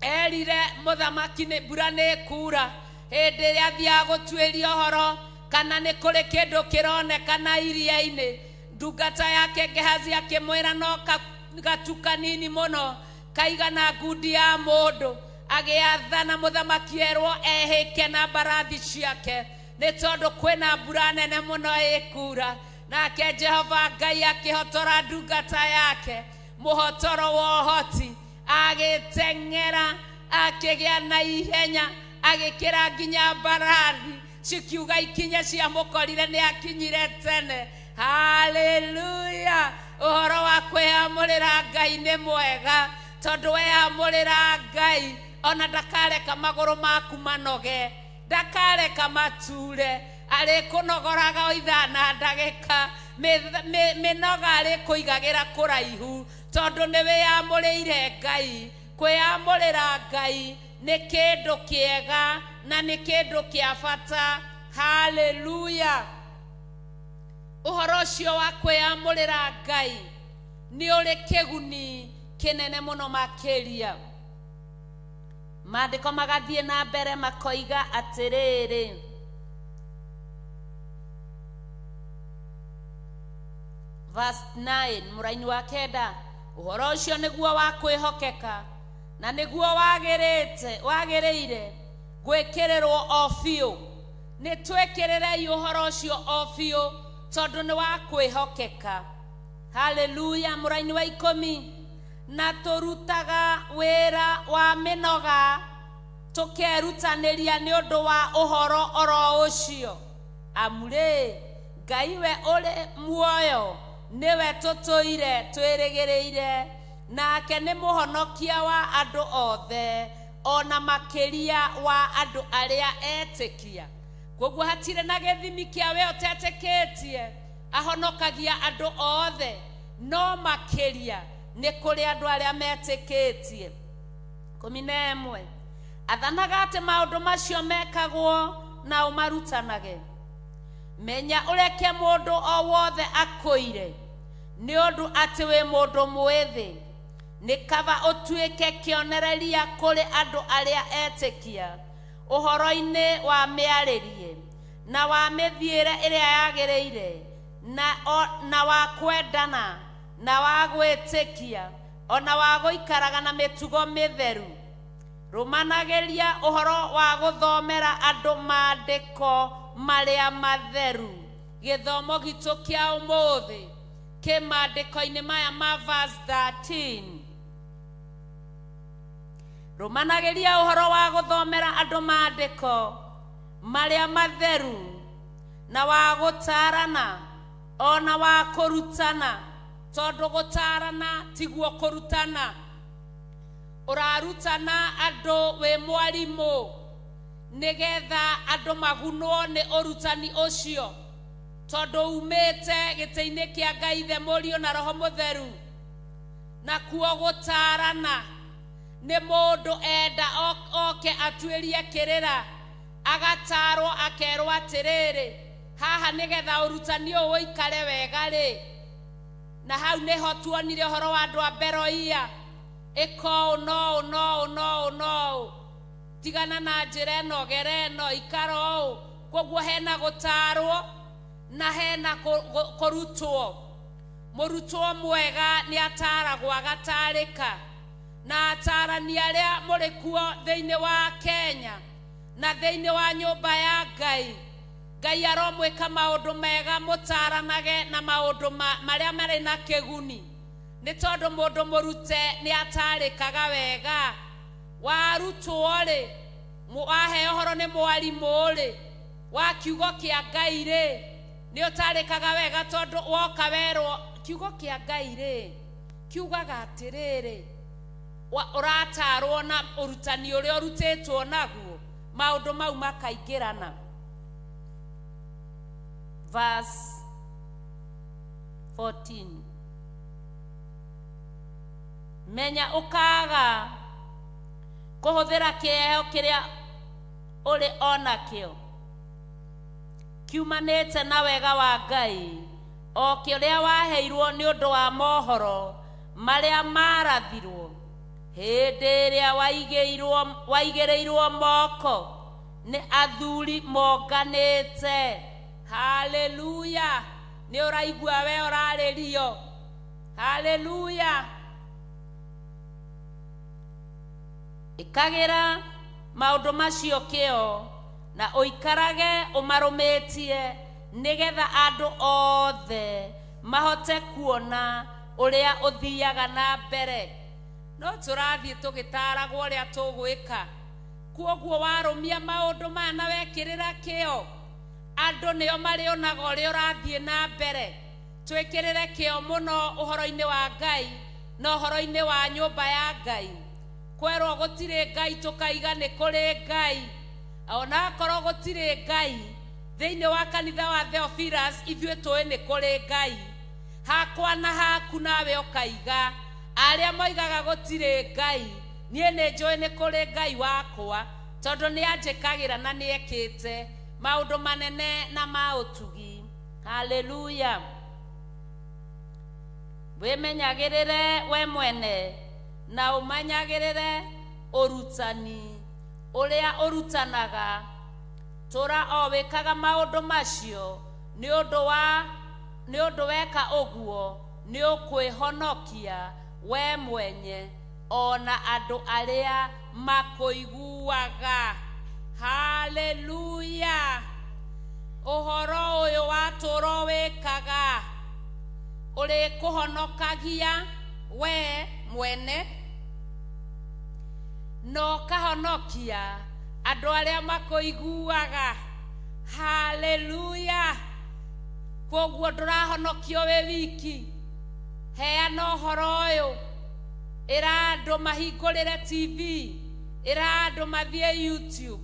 erire mũthamaki nĩ mbura nĩ ĩkura, hĩndĩ ĩrĩa athiaga gũtuĩria ũhoro kana nĩ kũrĩ kĩndũ kĩronekana iria-inĩ, ndungata yake Gehazi akĩmwĩra no gatu kanini mũno kaigana ngundi ya mũndũ. Agĩathana mũthamaki erwo ehĩke na mbarathi ciake, nĩ tondũ kwĩna mbura nene mũno ĩkura. Nake Jehova Ngai akĩhotora ndungata yake mũhotoro wa ũhoti, agĩteng'era akĩgĩa na ihenya, agĩkĩra nginya mbarathi cikiuga ikinye ciamũkorire nĩ akinyire tene. Haleluya. Ũhoro wa kwĩyamũrĩra Ngai nĩ mwega, tondũ weyamũrĩra Ngai ona ndakareka magũrũ maku manoge, ndakareka mature, arĩkũnogoraga o ithaa na ndagĩka, mĩnoga arĩkũigagĩra kũraihu, tondũ nĩ wĩyamũrĩire Ngai. Kwĩyamũrĩra Ngai nĩ kĩndũ kĩega na nĩ kĩndũ kĩa bata. Haleluya. Ũhoro ũcio wa kwĩyamũrĩra Ngai nĩ ũrĩ kĩguni kĩnene mũno makĩria. Maandĩko magathiĩ na mbere makoiga atĩrĩrĩ, verse 9 mũraini wa 9, ũhoro ũcio nĩguo wa kwĩhokeka na nĩguo wagĩrĩire gwĩkĩrĩrwo o biũ. Nĩ twĩkĩrĩrei ũhoro ũcio o biũ tondũ nĩ wa kwĩhokeka. Haleluya. Mũraini wa 10, na tũrutaga wĩra wa mĩnoga tũkerutanĩria nĩ ũndũ wa ũhoro oro ũcio. Amu rĩ, Ngai we ũrĩ muoyo nĩwe tũtũire twĩrĩgĩrĩire, nake nĩ mũhonokia wa andũ othe, ona makĩria wa andũ arĩa etĩkia. Koguo hatirĩ na gĩthimi kĩa we ũtetĩkĩtie, ahonokagia andũ othe, no makĩria nĩ kũrĩ andũ arĩa metĩkĩtie. 11, athanaga atĩ maũndũ macio mekagwo na ũmarutanage. Menya ũreke mũndũ o wothe akũire nĩ ũndũ atĩ wĩ mũndũ mwĩthĩ, nĩ kaba ũtuĩke kĩonereria kũrĩ andũ arĩa etĩkia ũhoro-inĩ wa mĩarĩrie na wa mĩthiĩre ĩrĩa yagĩrĩire, na wa kwendana na wa gwĩtĩkia ona wa gũikaraga na mĩtugo mĩtheru. Rũmanagĩria ũhoro wa gũthomera andũ maandĩko marĩa matheru. Gĩthomo gitũ kĩa ũmũthĩ kĩ maandĩko-inĩ maya ma verse 13. Rũmanagĩria ũhoro wa gũthomera andũ maandĩko marĩa matheru na wa gũtarana ona wa kũrutana, tondũ gũtarana tiguo kũrutana. Ũrarutana andũ wĩ mwarimũ nĩgetha andũ magunwo nĩ ũrutani ũcio, tondũ umĩte gĩtĩ-inĩ kĩa Ngai Ithe, Mũriũ na Roho Mũtheru. Nakuo gũtarana nĩ mũndũ enda oke atuĩrie kĩrĩra, agatarwo akerwo atĩrĩrĩ, haha nĩgetha ũrutani ũyũ ũikare wega rĩ. Na hau nĩho tuonire ũhoro wa andũ a Beroia, ĩka ũũ no ũũ no ũũ no ũũ no ũũ, tigana na njĩra ĩno, gera ĩno, ikara ũũ. Koguo hena gũtarwo na hena kũrutwo. Mũrutwo mwega nĩ ataragwo agatarĩka, na atarani arĩa mũrĩ kuo thĩinĩ wa Kenya na thĩinĩ wa nyũmba ya Ngai, Ngai aromwĩka maũndũ mega, mũtaranage na maũndũ marĩa marĩ na kĩguni, nĩ tondũ mũndũ mũrute nĩ atarĩkaga wega. Warutwo rĩ, waheo ũhoro nĩ mwarimũ rĩ, wa kiugo kĩa Ngai rĩ, nĩ ũtarĩkaga wega, tondũ woka werwo kiugo kĩa Ngai rĩ kiugaga atĩrĩrĩ, ũratarwo na ũrutani ũrĩa ũrutĩtwo naguo, maũndũ mau makaingĩrana. Verse 14, menya ũkaga kũhũthĩra kĩheo kĩrĩa ũrĩ onakĩo kiumanĩte na wega wa Ngai, o kĩrĩa waheirwo nĩ ũndũ wa mohoro marĩa marathirwo hĩndĩ ĩrĩa waigĩrĩirwo moko nĩ athuri monganĩte. Haleluya. Nĩ ũraigua we ũrarĩrio. Haleluya. Ĩkagĩra maũndũ macio kĩo na ũikarage ũmarũmĩtie, nĩgetha andũ othe mahote kuona ũrĩa ũthiaga na mbere. No tũrathiĩ tũgĩtaragwo ũrĩa tũgwĩka. Kwoguo warũmia maũndũ maya na wekĩrĩra kĩo, andũ nĩo marĩonaga ũrĩa ũrathiĩ na mbere. Twĩkĩrĩre kĩo mũno ũhoro-inĩ wa Ngai na ũhoro-inĩ wa nyũmba ya Ngai. Kwerwo gũtirĩ Ngai tũkaiga nĩ kũrĩ Ngai, ona akorwo gũtirĩ Ngai thĩinĩ wa kanitha wa Theophilus ithuĩ tũĩ nĩ kũrĩ Ngai. Hakwa na haku nawe ũkaiga, arĩa moigaga gũtirĩ Ngai, niĩ nĩ njũĩ nĩ kũrĩ Ngai wakwa, tondũ nĩ anjĩkagĩra na nĩ ekĩte. Maũndũ manene na ma ũtugi. Haleluya. Wĩmenyagĩrĩre we mwene na ũmenyagĩrĩre ũrutani ũrĩa ũrutanaga. Tũra o wĩkaga maũndũ macio, nĩ ũndũ weka ũguo nĩ ũkwĩhonokia we mwenye ona andũ arĩa makũiguaga. Haleluya. Ũhoro ũyũ wa tũra wĩkaga ũrĩkũhonokagia we mwene na ũkahonokia andũ arĩa makũiguaga. Haleluya. Kwoguo ndũrahonokio wĩ wiki. Heana ũhoro ũyũ, ĩra andũ mahingũrĩre TV, ĩra andũ mathiĩ YouTube.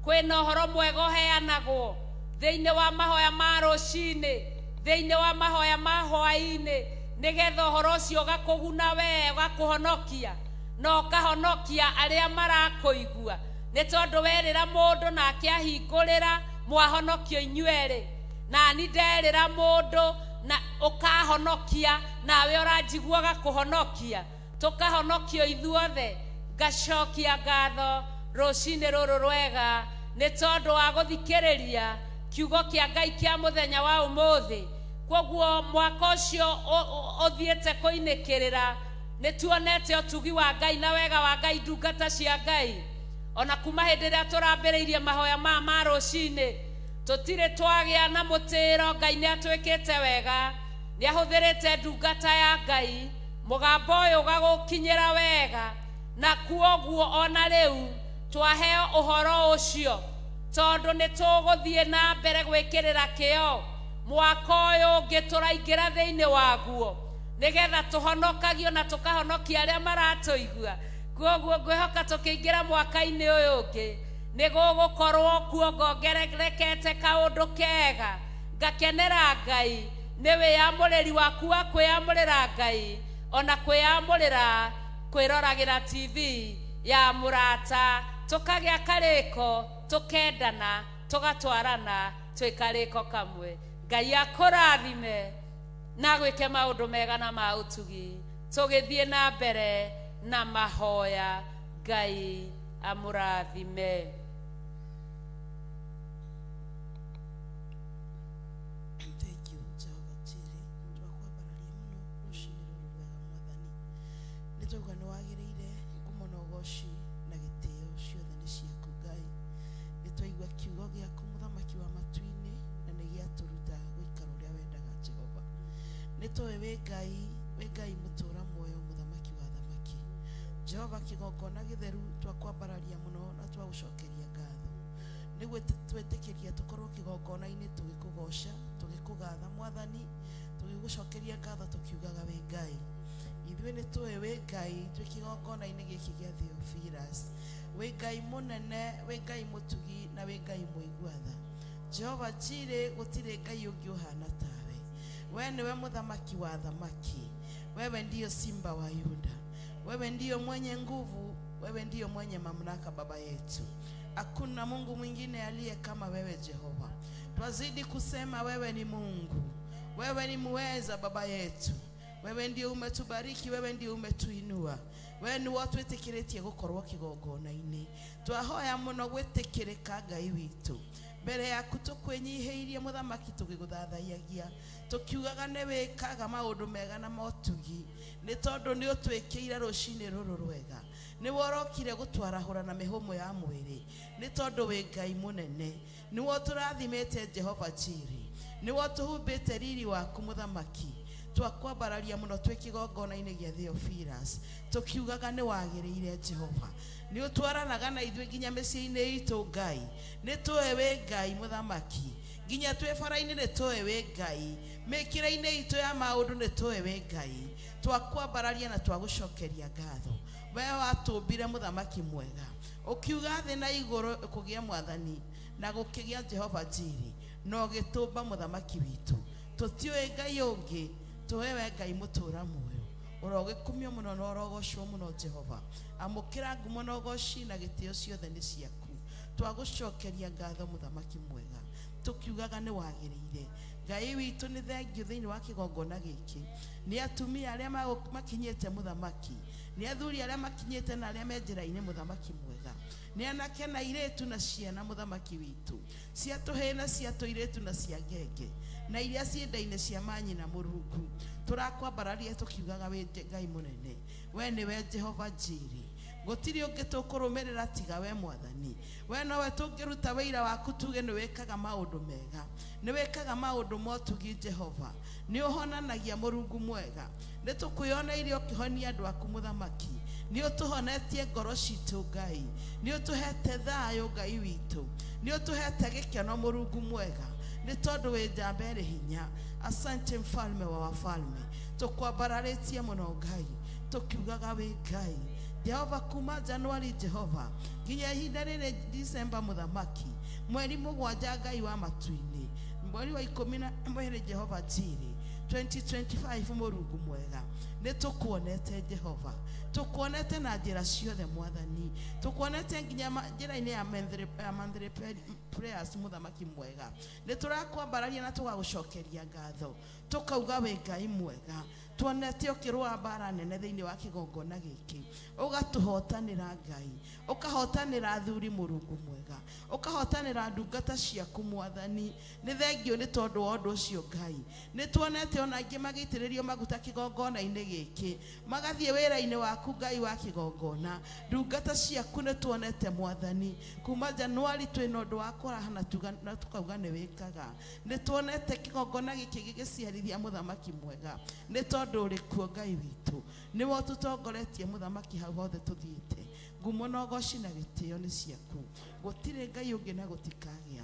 Kwĩna ũhoro mwega ũheanagwo thĩinĩ wa mahoya ma rũcinĩ, thĩinĩ wa mahoya ma hwaĩ-inĩ, nĩgetha ũhoro ũcio ũgakũguna we, ũgakũhonokia na ũkahonokia arĩa marakũigua. Nĩ tondũ werĩra mũndũ nake ahingũrĩra, mwahonokio inyuerĩ. Na ni nderĩra mũndũ na ũkahonokia, nawe ũranjigua ũgakũhonokia, tũkahonokio ithuothe. Ngacokia ngatho rũcinĩ rũrũ rwega nĩ tondũ wa gũthikĩrĩria kiugo kĩa Ngai kĩa mũthenya wa ũmũthĩ. Kwoguo mwaka ũcio ũthiĩte kũinĩkĩrĩra, nĩ tuonete ũtugi wa Ngai na wega wa Ngai, ndungata cia Ngai. Ona kuma hĩndĩ ĩrĩa tũrambĩrĩirie mahoya maya ma rũcinĩ, tũtirĩ twagĩa na mũtĩro. Ngai nĩ atwĩkĩte wega, nĩ ahũthĩrĩte ndungata ya Ngai, mũgambo ũyũ ũgagũkinyĩra wega. Na kwoguo ona rĩu twaheo ũhoro ũcio, tondũ nĩ tũgũthiĩ na mbere gwĩkĩrĩra kĩo mwaka ũyũ ũngĩ tũraingĩra thĩinĩ waguo, nĩgetha tũhonokagio na tũkahonokia arĩa maratũigua. Kwoguo ngwĩhoka tũkĩingĩra mwaka-inĩ ũyũ ũngĩ nĩ gũgũkorwo kuo ngongererekete kaũndũ kega. Ngakenera Ngai nĩ wĩyamũrĩri waku wa kwĩyamũrĩra Ngai, ona kwĩyamũrĩra kwĩroragĩra TV ya mũrata, tũkagĩa karĩko, tũkendana, tũgatwarana twĩ karĩko kamwe. Ngai akũrathime na gwĩke maũndũ mega na ma ũtugi. Tũgĩthiĩ na mbere na mahoya. Ngai amũrathime. Thank you, Jehovah Jireh. Twakwambararia mũno rũcinĩ rũrũ rwega mwathani. Nĩ twauga nĩ wagĩrĩire ngumo na ũgoci na gĩtĩo ciothe nĩ ciaku Ngai. Nĩ twaigua kiugo gĩaku mũthamaki wa matu-inĩ, na nĩ gĩatũruta gũikara ũrĩa wendaga Jehova. Nĩ tũĩ wĩ Ngai, wĩ Ngai mũtũũra muoyo, mũthamaki wa thamaki. Jehova kĩgongona gĩtheru, twakwambararia mũno na twagũcokeria ngatho. Nĩguo twĩtĩkĩria tũkorwo kĩgongona-inĩ tũgĩkũgoca, tũgĩkũgatha mwathani, tũgĩgũcokeria ngatho tũkiugaga wĩ Ngai. Ithuĩ nĩ tũĩ wĩ Ngai twĩ kĩgongona-inĩ gĩkĩ gĩa Theophilus. Wĩ Ngai mũnene, wĩ Ngai mũtugi na wĩ Ngai mũigua tha. Jehova Jireh, gũtirĩ Ngai ũngĩ ũhana tawe. We nĩwe mũthamaki wa thamaki. Wewe ndiyo simba wa Yuda. Wewe ndiyo mwenye nguvu, wewe ndiyo mwenye mamlaka baba yetu. Hakuna Mungu mwingine aliye kama wewe Jehova. Twazidi kusema wewe ni Mungu. Wewe ni muweza baba yetu. Wewe ndiyo umetubariki, wewe ndiyo umetuinua. Wewe ni watwĩtĩkĩrĩtie gũkorwo kĩgongona-inĩ. Twahoya mũno gwĩtĩkĩrĩka Ngai witũ. Mbere yaku tũkwĩnyihĩirie mũthamaki tũgĩgũthathaiyagia, tũkiugaga nĩ wĩkaga maũndũ mega na motugi, nĩ tondũ nĩ ũtwĩkĩire rũcinĩ rũrũ rwega. Nĩ worokire gũtwarahũra na mĩhũmũ ya mwĩrĩ, nĩ tondũ wĩ Ngai mũnene. Nĩwe ũtũrathimĩte Jehova Jireh, nĩwe ũtũhumbĩte riri waku mũthamaki. Twakwambararia mũno twĩ kĩgongona-inĩ gĩa Theophilus, tũkiugaga nĩ wagĩrĩire Jehova. Nĩ ũtwaranaga na ithuĩ nginya mĩciĩ-inĩ itũ Ngai. Nĩ tũĩ wĩ Ngai mũthamaki, nginya twĩ bara-inĩ nĩ tũĩ wĩ Ngai, mĩkĩra-inĩ itũ ya maũndũ nĩ tũĩ wĩ Ngai. Twakwambararia na twagũcokeria ngatho. We watũmbire mũthamaki mwega, ũkiuga thĩ na igũrũ kũgĩa mwathani na gũkĩgĩa Jehova Jireh, na ũgĩtũmba mũthamaki witũ. Tũtiũĩ Ngai ũngĩ, tũĩ we Ngai mũtũũra muoyo. Ũrogĩkumio mũno na ũrogocwo mũno Jehova. Amũkĩra ngumo na ũgoci na gĩtĩo ciothe nĩ ciaku. Twagũcokeria ngatho mũthamaki mwega, tũkiugaga nĩ wagĩrĩire. Ngai witũ nĩ thengio thĩinĩ wa kĩgongona gĩkĩ. Nĩ atumia arĩa makinyĩte mũthamaki, nĩ athuri arĩa makinyĩte na arĩa me njĩra-inĩ mũthamaki mwega, nĩ anake na airĩtu na ciana mũthamaki witũ, cia tũhĩĩ na cia tũirĩtu na cia ngenge na iria ciĩ nda-inĩ cia manyina Mũrungu. Tũrakwambararia tũkiugaga wĩ Ngai mũnene, we nĩwe Jehova Jireh. Gũtirĩ ũngĩ tũkũrũmĩrĩra tiga we mwathani. We nowe tũngĩruta wĩira waku tuge nĩ wĩkaga maũndũ mega, nĩ wĩkaga maũndũ motugi Jehova, nĩ ũhonanagia Mũrungu mwega. Nĩ tũkwĩoneire ũkĩhonia andũ aku mũthamaki, nĩ ũtũhonetie ngoro citũ Ngai, nĩ ũtũhete thayũ Ngai witũ, nĩ ũtũhete gĩkeno Mũrungu mwega, nĩ tondũ wĩ njamba ĩrĩ hinya. Asante mfalme wa wafalme, tũkwambararĩtie mũno Ngai, tũkiugaga wĩ Ngai Jehova kuma Januari Jehova nginya ihinda rĩrĩ December mũthamaki, mweri mũgwanja Ngai wa matu-inĩ, mweri wa 12 Jehova Jireh 2025 Mũrungu mwega, nĩ tũkuonete Jehova, tũkuonete na njĩra ciothe mwathani, tũkuonete nginya njĩra-inĩ ya monthly prayers mũthamaki mwega. Nĩ tũrakwambararia na tũgagũcokeria ngatho, tũkauga wĩ Ngai mwega. Tuonete ũkĩrũa mbara nene thĩinĩ wa kĩgongona gĩkĩ, ũgatũhotanĩra Ngai, ũkahotanĩra athuri Mũrungu mwega, ũkahotanĩra ndungata ciaku mwathani. Nĩ thengio nĩ tondũ wa ũndũ ũcio Ngai. Nĩ tuonete ona angĩ magĩitĩrĩrio maguta kĩgongona-inĩ gĩkĩ, magathiĩ wĩra-inĩ waku Ngai wa kĩgongona. Ndungata ciaku nĩ tuonete mwathani kuma Januari twĩna ũndũ wa kũraha na tũkauga nĩ wĩkaga. Nĩ tuonete kĩgongona gĩkĩ gĩgĩciarithia mũthamaki mwega, nĩ tondũ ũrĩ kuo Ngai witũ, nĩwe ũtũtongoretie mũthamaki hau hothe tũthiĩte. Ngumo na ũgoci na gĩtĩo nĩ ciaku, gũtirĩ Ngai ũngĩ na gũtikagĩa.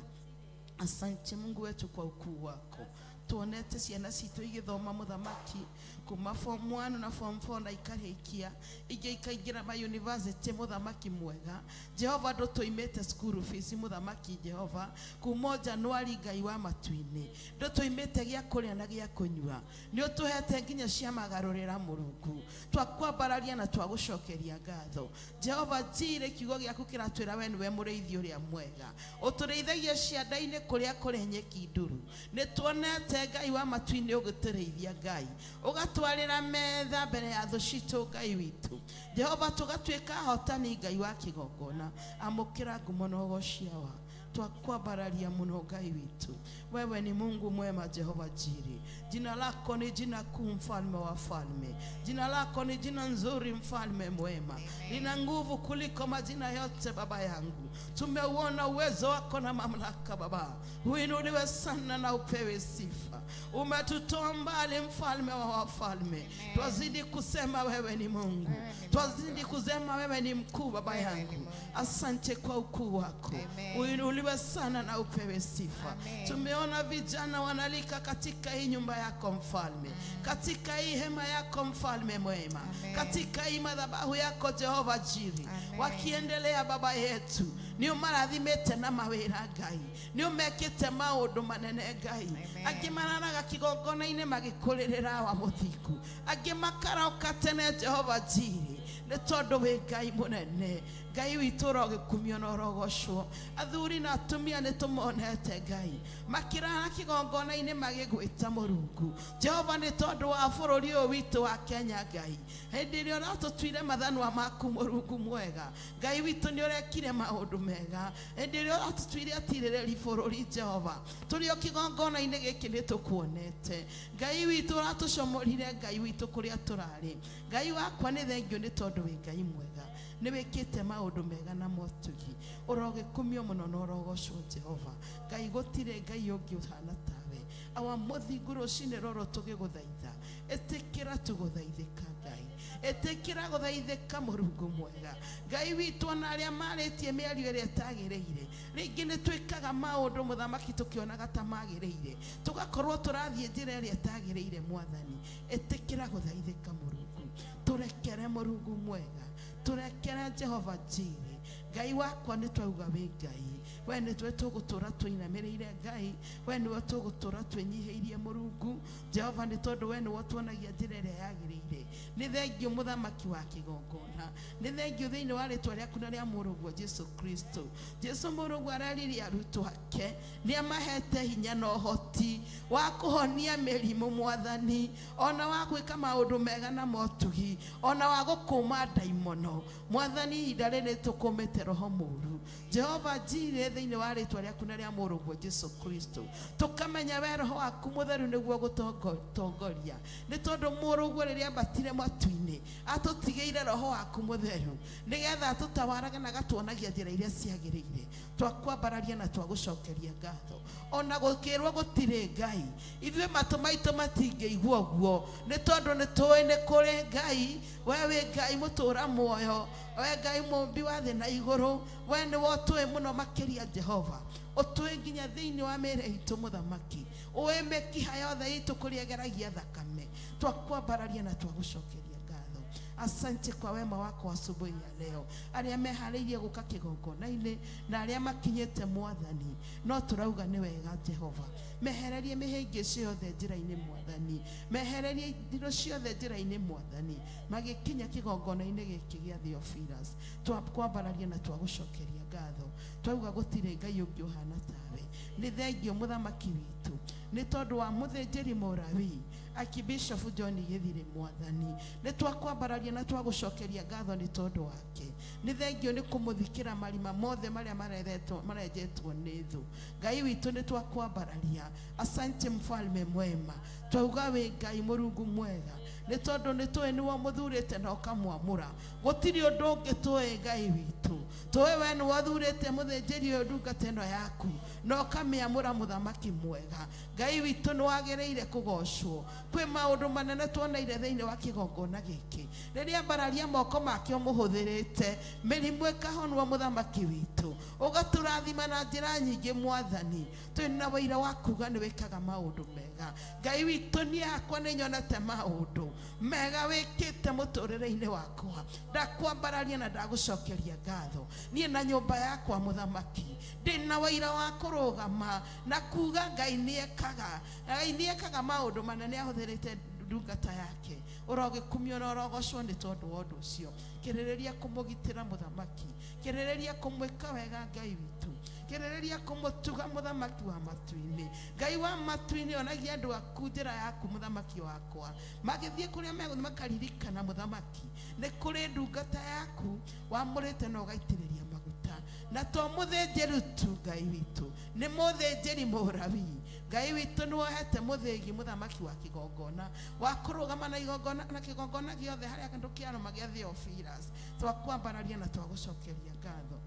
Asante Mungu wetu kwa ukuu wako. Tuonete ciana citũ igĩthoma mũthamaki kuma form 1 na form 4 na ikarĩkia, ingĩ ikaingĩra ma university mũthamaki mwega. Jehova ndũtũimĩte school fees mũthamaki Jehova kuma Januari Ngai wa matu-inĩ, ndũtũimĩte gĩa kũrĩa na gĩa kũnyua, nĩ ũtũhete nginya cia magarũrĩra Mũrungu. Twakwambararia na twagũcokeria ngatho Jehova Jireh. Kiugo gĩaku kĩratwĩra we nĩwe mũrĩithi ũrĩa mwega, ũtũrĩithagia cianda-inĩ kũrĩa kũrĩ nyeki nduru. Nĩ tuonete Ngai wa matu-inĩ ũgĩtũrĩithia Ngai, ũgatwarĩra metha mbere ya thũ citũ Ngai witũ Jehova, tũgatuĩka ahotani Ngai wa kĩgongona. Amũkĩra ngumo na ũgoci wa twakwambararia mũno Ngai witũ. Wewe ni Mungu mwema Jehova Jireh, jina lako ni jina kuu mfalme wa falme, jina lako ni jina nzuri mfalme mwema, lina nguvu kuliko majina yote baba yangu. Tumeuona uwezo wako na mamlaka baba, uinuliwe sana na upewe sifa. Umetutoa mbali mfalme wa wafalme, twazidi kusema wewe ni Mungu, twazidi kusema wewe ni mkuu baba yangu. Asante kwa ukuu wako, uinuliwe sana na upewe sifa. Tumeona vijana wanalika katika hii nyumba yako mfalme, katika hii hema yako mfalme mwema, katika hii madhabahu yako Jehova Jireh, wakiendelea baba yetu. Nĩ ũmarathimĩte na mawĩra Ngai, nĩ ũmekĩte maũndũ manene Ngai. Angĩ mararaga kĩgongona-inĩ magĩkũrĩrĩra wa mũthingu, angĩ makaroka tene Jehova Jireh, nĩ tondũ wĩ Ngai mũnene. Ngai witũ ũrogĩkumio na ũrogocwo. Athuri na atumia nĩ tũmonete Ngai makĩrara kĩgongona-inĩ magĩgwĩta Mũrungu Jehova, nĩ tondũ wa bũrũri ũyũ witũ wa Kenya Ngai. Hĩndĩ ĩrĩa ũratũtuire mathanwa maku Mũrungu mwega, Ngai witũ nĩ ũrekire maũndũ mega. Hĩndĩ ĩrĩa ũratũtuire atirĩrĩri bũrũri Jehova, tũrĩ o kĩgongona-inĩ gĩkĩ nĩ tũkuonete Ngai witũ. Ũratũcomorire Ngai witũ kũrĩa tũrarĩ. Ngai wakwa nĩ thengio nĩ tondũ wĩ Ngai mwega, nĩ wĩkĩte maũndũ mega na motugi. Ũrogĩkumio mũno na ũrogocwo Jehova Ngai. Gũtirĩ Ngai ũngĩ ũhana tawe. Awa mũthingu rũcinĩ rũrũ tũgĩgũthaitha, ĩtĩkĩra tũgũthaithĩka Ngai, ĩtĩkĩra gũthaithĩka Mũrungu mwega Ngai witũ. Ona arĩa marĩtie mĩario ĩrĩa ĩtagĩrĩire, rĩngĩ nĩ twĩkaga maũndũ mũthamaki tũkĩonaga ta magĩrĩire, tũgakorwo tũrathiĩ njĩra ĩrĩa ĩtagĩrĩire mwathani. Ĩtĩkĩra gũthaithĩka Mũrungu, tũrekere Mũrungu mwega, tũrekere Jehova Jireh. Ngai wakwa nĩ twauga wĩ Ngai, we nĩ twe tũgũtũra tũinamĩrĩire Ngai, we nĩwe tũgũtũra twĩnyihĩirie Mũrungu Jehova, nĩ tondũ we nĩwe ũtuonagia njĩra ĩrĩa yagĩrĩire. Nĩ thengio mũthamaki wa kĩgongona, nĩ thengio thĩinĩ wa rĩtwa rĩaku na rĩa mũrũguo Jesu Kristo. Jesu mũrũguo areririe arutwo ake nĩ amahete hinya na ũhoti wa kũhonia mĩrimũ Mwathani, ona wa gwĩka maũndũ mega na motugi, ona wa gũkũma ndaimono. Mwathani, ihinda rĩrĩ tũkũmĩte roho mũru Jehova Jireh thĩinĩ wa rĩtwa rĩaku na rĩa mũrũguo Jesu Kristo, tũkamenya we roho waku mũtheru nĩguo gũtongoria, nĩ tondũ mũrũguo rĩrĩa ambatire matu-inĩ atũtigĩire roho waku mũtheru nĩgetha atũtawarage na agatuonagia njĩra iria ciagĩrĩire. Twakwambararia na twagũcokeria ngatho. Ona gũkĩrwo gũtirĩ Ngai, ithuĩ matũ maitũ matingĩigua ũguo, nĩ tondũ nĩ tũĩ nĩ kũrĩ Ngai. We wĩ Ngai mũtũra muoyo, we Ngai mũmbi wa thĩ na igũrũ, we nĩwe ũtũĩ mũno makĩria Jehova, ũtũĩ nginya thĩinĩ wa mĩĩrĩ itũ mũthamaki, ũĩ mĩkiha yothe itũ kũrĩa ĩgeragia thakame. Twakwambararia na twagũcokeria ngatho. Asante kwa wema wako asubuhi ya leo. Arĩa meharĩirie gũka kĩgongona-inĩ na arĩa makinyĩte Mwathani, no tũrauga nĩ wega Jehova. Mehererie mĩhĩngĩcĩ yothe njĩra-inĩ Mwathani, mehererie indo ciothe njĩra-inĩ Mwathani, magĩkinya kĩgongona-inĩ gĩkĩ gĩa Theophilus. Twakwambararia na twagũcokeria ngatho. Twauga gũtirĩ Ngai ũngĩ ũhana tawe. Nĩ thengio mũthamaki witũ nĩ tondũ wa mũthĩnjĩri Mũlawi Archbishop John Githiri Mwathani, nĩ twakwambararia na twagũcokeria ngatho nĩ tondũ wake. Nĩ thengio nĩ kũmũthikĩra marima mothe marĩa marenjetwo nĩ thũ. Ngai witũ nĩ twakwambararia. Asante mfalme mwema, twauga wĩ Ngai Mũrungu mwega, nĩ tondũ nĩ tũĩ nĩwe mũthurĩte na ũkamwamũra. Gũtirĩ ũndũ ũngĩ tũĩ Ngai witũ, tũĩ we nĩwe ũthurĩte mũthĩnjĩri ũyũ ndungata ĩno yaku na ũkamĩamũra mũthamaki mwega. Ngai witũ nĩ wagĩrĩire kũgocwo. Kwĩ maũndũ manene tuoneire thĩinĩ wa kĩgongona gĩkĩ, rĩrĩa mbararia moko make ũmũhũthĩrĩte, mĩrimũ ĩkahonwo mũthamaki witũ, ũgatũrathima na njĩra nyingĩ Mwathani. Twĩna wĩira wa kuga nĩ wĩkaga maũndũ mega. Ngai witũ, niĩ hakwa nĩ nyonete maũndũ mega wĩkĩte mũtũrĩre-inĩ wakwa. Ndakwambararia na ndagũcokeria ngatho. Niĩ na nyũmba yakwa mũthamaki ndĩna wĩira wa kũrũgama na kuga Ngai nĩekaga, Ngai nĩekaga maũndũ manene ahũthĩrĩte ndungata yake. Ũrogĩkumio na ũrogocwo nĩ tondũ wa ũndũ ũcio. Kĩrĩrĩria kũmũgitĩra mũthamaki, kĩrĩrĩria kũmwĩka wega Ngai witũ, kĩrĩrĩria kũmũtuga mũthamaki wa matu-inĩ. Ngai wa matu-inĩ, onagia andũ aku njĩra yaku mũthamaki wakwa, magĩthiĩ kũrĩa megũthiĩ makaririkana mũthamaki nĩ kũrĩ ndungata yaku wamũrĩte na ũgaitĩrĩria maguta. Na to mũthĩnjĩri tu Ngai witũ, nĩ mũthĩnjĩri Mũlawi. Ngai witũ nĩ wohete mũthĩgi mũthamaki wa kĩgongona wa kũrũgama na igongona na kĩgongona gĩothe harĩa kĩndũ kĩarũma gĩa Theophilus. Twakwambararia na twagũcokeria ngatho.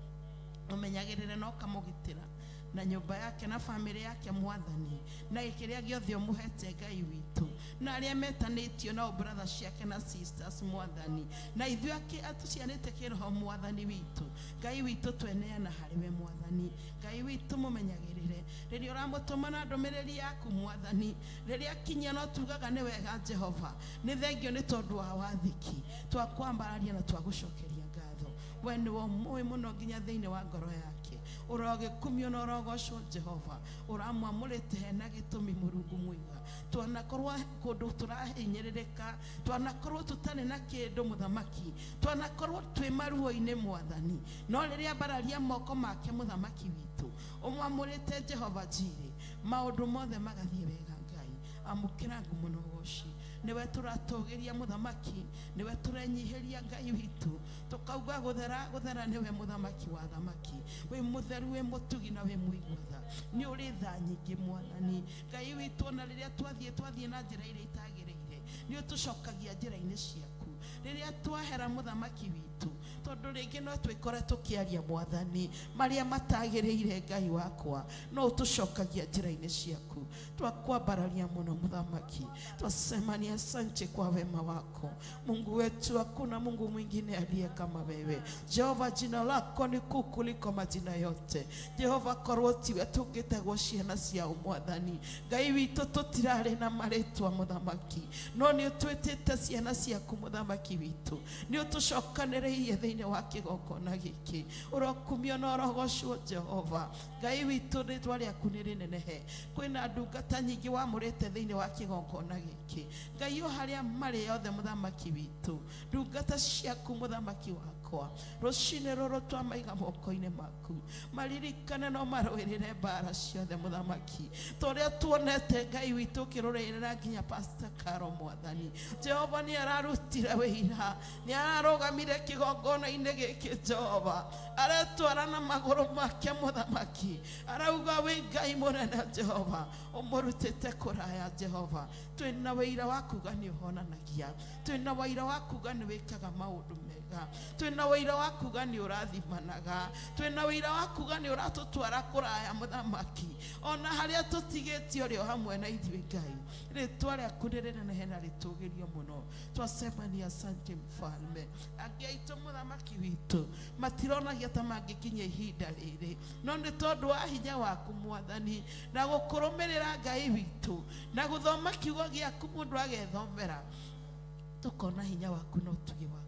Ũmenyagĩrĩre na ũkamũgitĩra na nyũmba yake na famĩlĩ yake Mwathani, na kĩrĩa gĩothe ũmũhete Ngai witũ, na arĩa metanĩtio nao brothers ciake na sisters Mwathani, na ithuĩ atũciarĩte kĩroho Mwathani witũ. Ngai witũ tweneana harĩ we Mwathani. Ngai witũ mũmenyagĩrĩre rĩrĩa ũramũtũma na ndũmĩrĩri yaku Mwathani, rĩrĩa akinyia no tugaga nĩ wega Jehova. Nĩ thengio nĩ tondũ wa wathĩki. Twakwambararia na twagũcokeria ngatho. We nĩwe ũmũĩ mũno nginya thĩinĩ wa ngoro yake. Ũrogĩkumio na ũrogocwo Jehova. Ũramwamũrĩte hena gĩtũmi Mũrungu mwega. Twanakorwo kũndũ tũrahinyĩrĩrĩka, twanakorwo tũtarĩ na kĩndũ mũthamaki, twanakorwo twĩ maruo-inĩ Mwathani, no rĩrĩa mbararia moko make mũthamaki witũ ũmwamũrĩte Jehova Jireh, maũndũ mothe magathiĩ wega Ngai. Amũkĩra ngumo na ũgoci. Nĩwe tũratũgĩria mũthamaki, nĩwe tũrenyihĩria Ngai witũ, tũkauga gũthera gũthera nĩwe mũthamaki wa thamaki. Wĩ mũtheru, wĩ mũtugi na wĩ mũigua tha. Nĩ ũrĩ tha nyingĩ Mwathani Ngai witũ. Ona rĩrĩa twathiĩ na njĩra iria itagĩrĩire, nĩ ũtũcokagia njĩra-inĩ ciaku. Rĩrĩa twahera mũthamaki witũ, tondũ rĩngĩ no twĩkore tũkĩaria Mwathani marĩa matagĩrĩire Ngai wakwa, no ũtũcokagia njĩra-inĩ ciaku. Twakwambararia mũno mũthamaki, twasema ni asante kwa wema wako Mungu wetu. Hakuna Mungu mwingine aliye kama wewe Jehova. Jina lako ni kuu kuliko majina yote Jehova. Korwo tiwe tũngĩtegwo ciana cia Mwathani Ngai witũ, tũtirarĩ na marĩtwa mũthamaki, no nĩ ũtwĩtĩte ciana ciaku mũthamaki witũ nĩ ũtũcokanĩrĩirie thĩinĩ wa kĩgongona gĩkĩ ũrokumio na ũrogocwo Jehova Ngai witũ rĩtwa rĩaku nĩ rĩnenehe kwĩna ndungata nyingĩ wamũrĩte thĩinĩ wa kĩgongona gĩkĩ Ngai o harĩa marĩ othe mũthamaki witũ ndungata ciaku mũthamaki wakwa rũcinĩ rũrũ twamaiga moko-inĩ maku maririkane no marũĩrĩre mbara ciothe mũthamaki torĩa tuonete Ngai witũ ũkĩrũrĩrĩra nginya Pastor Caro mwathani Jehova nĩ ararutire wĩira nĩ ararũgamire kĩgongona-inĩ gĩkĩ Jehova aretwara na magũrũ make mũthamaki arauga wĩ Ngai mũnene Jehova ũmũrutĩte kũraya Jehova twĩna wĩira wa kuga nĩ ũhonanagia twĩna wĩira wa kuga nĩ wĩkaga maũndũ mega twĩna wĩira wa kuga nĩ ũrathimanaga twĩna wĩira wa kuga nĩ ũratũtwara kũraya mũthamaki ona harĩa tũtigĩtio rĩo hamwe na ithuĩ Ngai rĩtwa rĩaku nĩ rĩnenehe na rĩtũgĩrio mũno twacemania asante mfalme angĩ aitũ mũthamaki witũ matironagia ta mangĩkinya ihinda rĩrĩ no nĩ tondũ wa hinya waku mwathani na gũkũrũmĩrĩra Ngai witũ na gũthoma kiugo gĩaku mũndũ agethomera tũkona hinya waku na ũtugi waku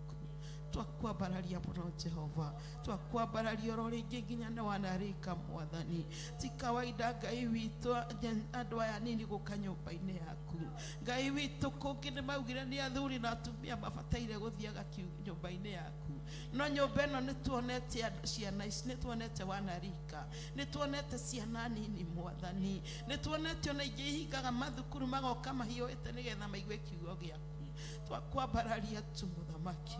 twakwambararia mũno Jehova twakwambararia oro rĩngĩ nginya nĩ wanarĩka mwathani ti kawaida Ngai witũ andũ aya nini gũka nyũmba-inĩ yaku Ngai witũ kũngĩ nĩ maugire nĩ athuri na atumia mabataire gũthiaga nyũmba-inĩ yaku no nyũmba ĩno nĩ tuonete ciana ici nĩ tuonete wanarika nĩ tuonete ciana nini mwathani nĩ tuonete ona ingĩ ihingaga mathukuru magoka mahiũhĩte nĩgetha maigue kiugo gĩaku twakwambararia tu mũthamaki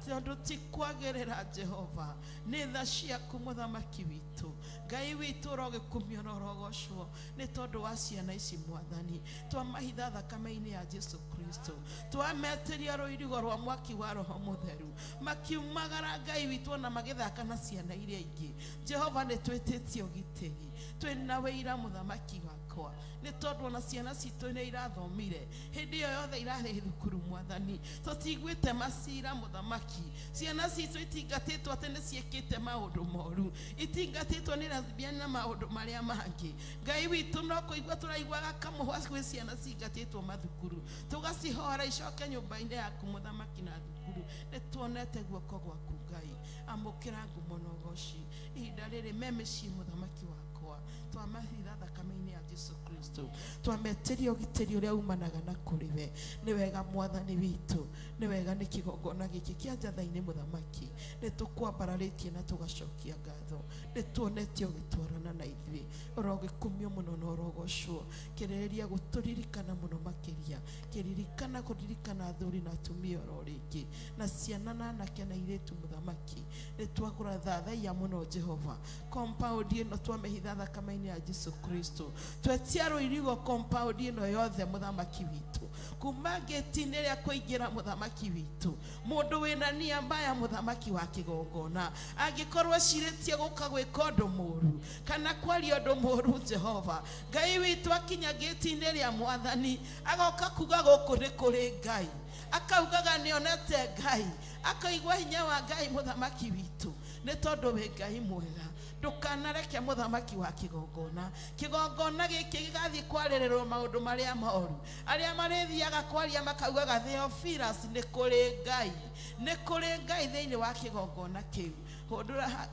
tondũ ti kwagĩrĩra Jehova nĩ tha ciaku mũthamaki witũ Ngai witũ ũrogĩkumio na ũrogocwo nĩ tondũ wa ciana ici mwathani twamahitha thakame-inĩ ya Jesu Kristo twametĩria rũirigo rwa mwaki wa Roho Mũtheru makiumagara Ngai witũ ona magĩthaka na ciana iria ingĩ Jehova nĩ twĩtĩtie ũgitĩri twĩna wĩira mũthamaki wakwa nĩ tondũ ona ciana citũ nĩ irathomire hĩndĩ ĩyo yothe irarĩ thukuru mwathani tũtiguĩte macira mũthamaki ciana citũ itingatĩtwo atĩ nĩ ciĩkĩte maũndũ moru itingatĩtwo nĩ lesbian na maũndũ marĩa mangĩ Ngai witũ no kũigua tũraiguaga kamũhwa gwĩ ciana cingatĩtwo mathukuru tũgacihora icoke nyũmba-inĩ yaku mũthamaki na thukuru nĩ tuonete guoko gwaku Ngai amũkĩra ngumo na ũgoci ihinda rĩrĩ me mĩciĩ mũthamaki wakwa twamahitha thakame-inĩ ya Jesu Kristo twametĩria ũgitĩri ũrĩa umanaga na kũrĩ we nĩ wega mwathani witũ nĩ wega nĩ kĩgongona gĩkĩ kĩa njatha-inĩ mũthamaki nĩ tũkwambararĩtie na tũgacokia ngatho nĩ tuonete ũgĩtwarana na ithuĩ ũrogĩkumio mũno na ũrogocwo kĩrĩrĩria gũtũririkana mũno makĩria kĩririkana kũririkana athuri na atumia oro rĩngĩ na ciana na anake na airĩtu mũthamaki nĩ twakũrathathaiya mũno Jehova compound ĩno twamĩhitha thakame-inĩ ya Jesu Kristo twetia rũirigo compound ĩno yothe mũthamaki witũ kuma ngĩti-inĩ rĩa kũingĩra mũthamaki witũ mũndũ wĩna nia mbaya mũthamaki wa kĩgongona angĩkorwo acirĩtie gũka gwĩka ũndũ mũru kana kwaria ũndũ mũru Jehova Ngai witũ akinya ngĩti-inĩ rĩa mwathani agoka kuga gũkũ nĩ kũrĩ Ngai akaugaga nĩonete Ngai akaigua hinya wa Ngai mũthamaki witũ nĩ tondũ wĩ Ngai mwega ndũkanareke mũthamaki wa kĩgongona kĩgongona gĩkĩ gĩgathiĩ kwarĩrĩrwo maũndũ marĩa moru arĩa marĩthiaga kwaria makaugaga Theophilus nĩ kũrĩ Ngai nĩ kũrĩ Ngai thĩinĩ wa kĩgongona kĩu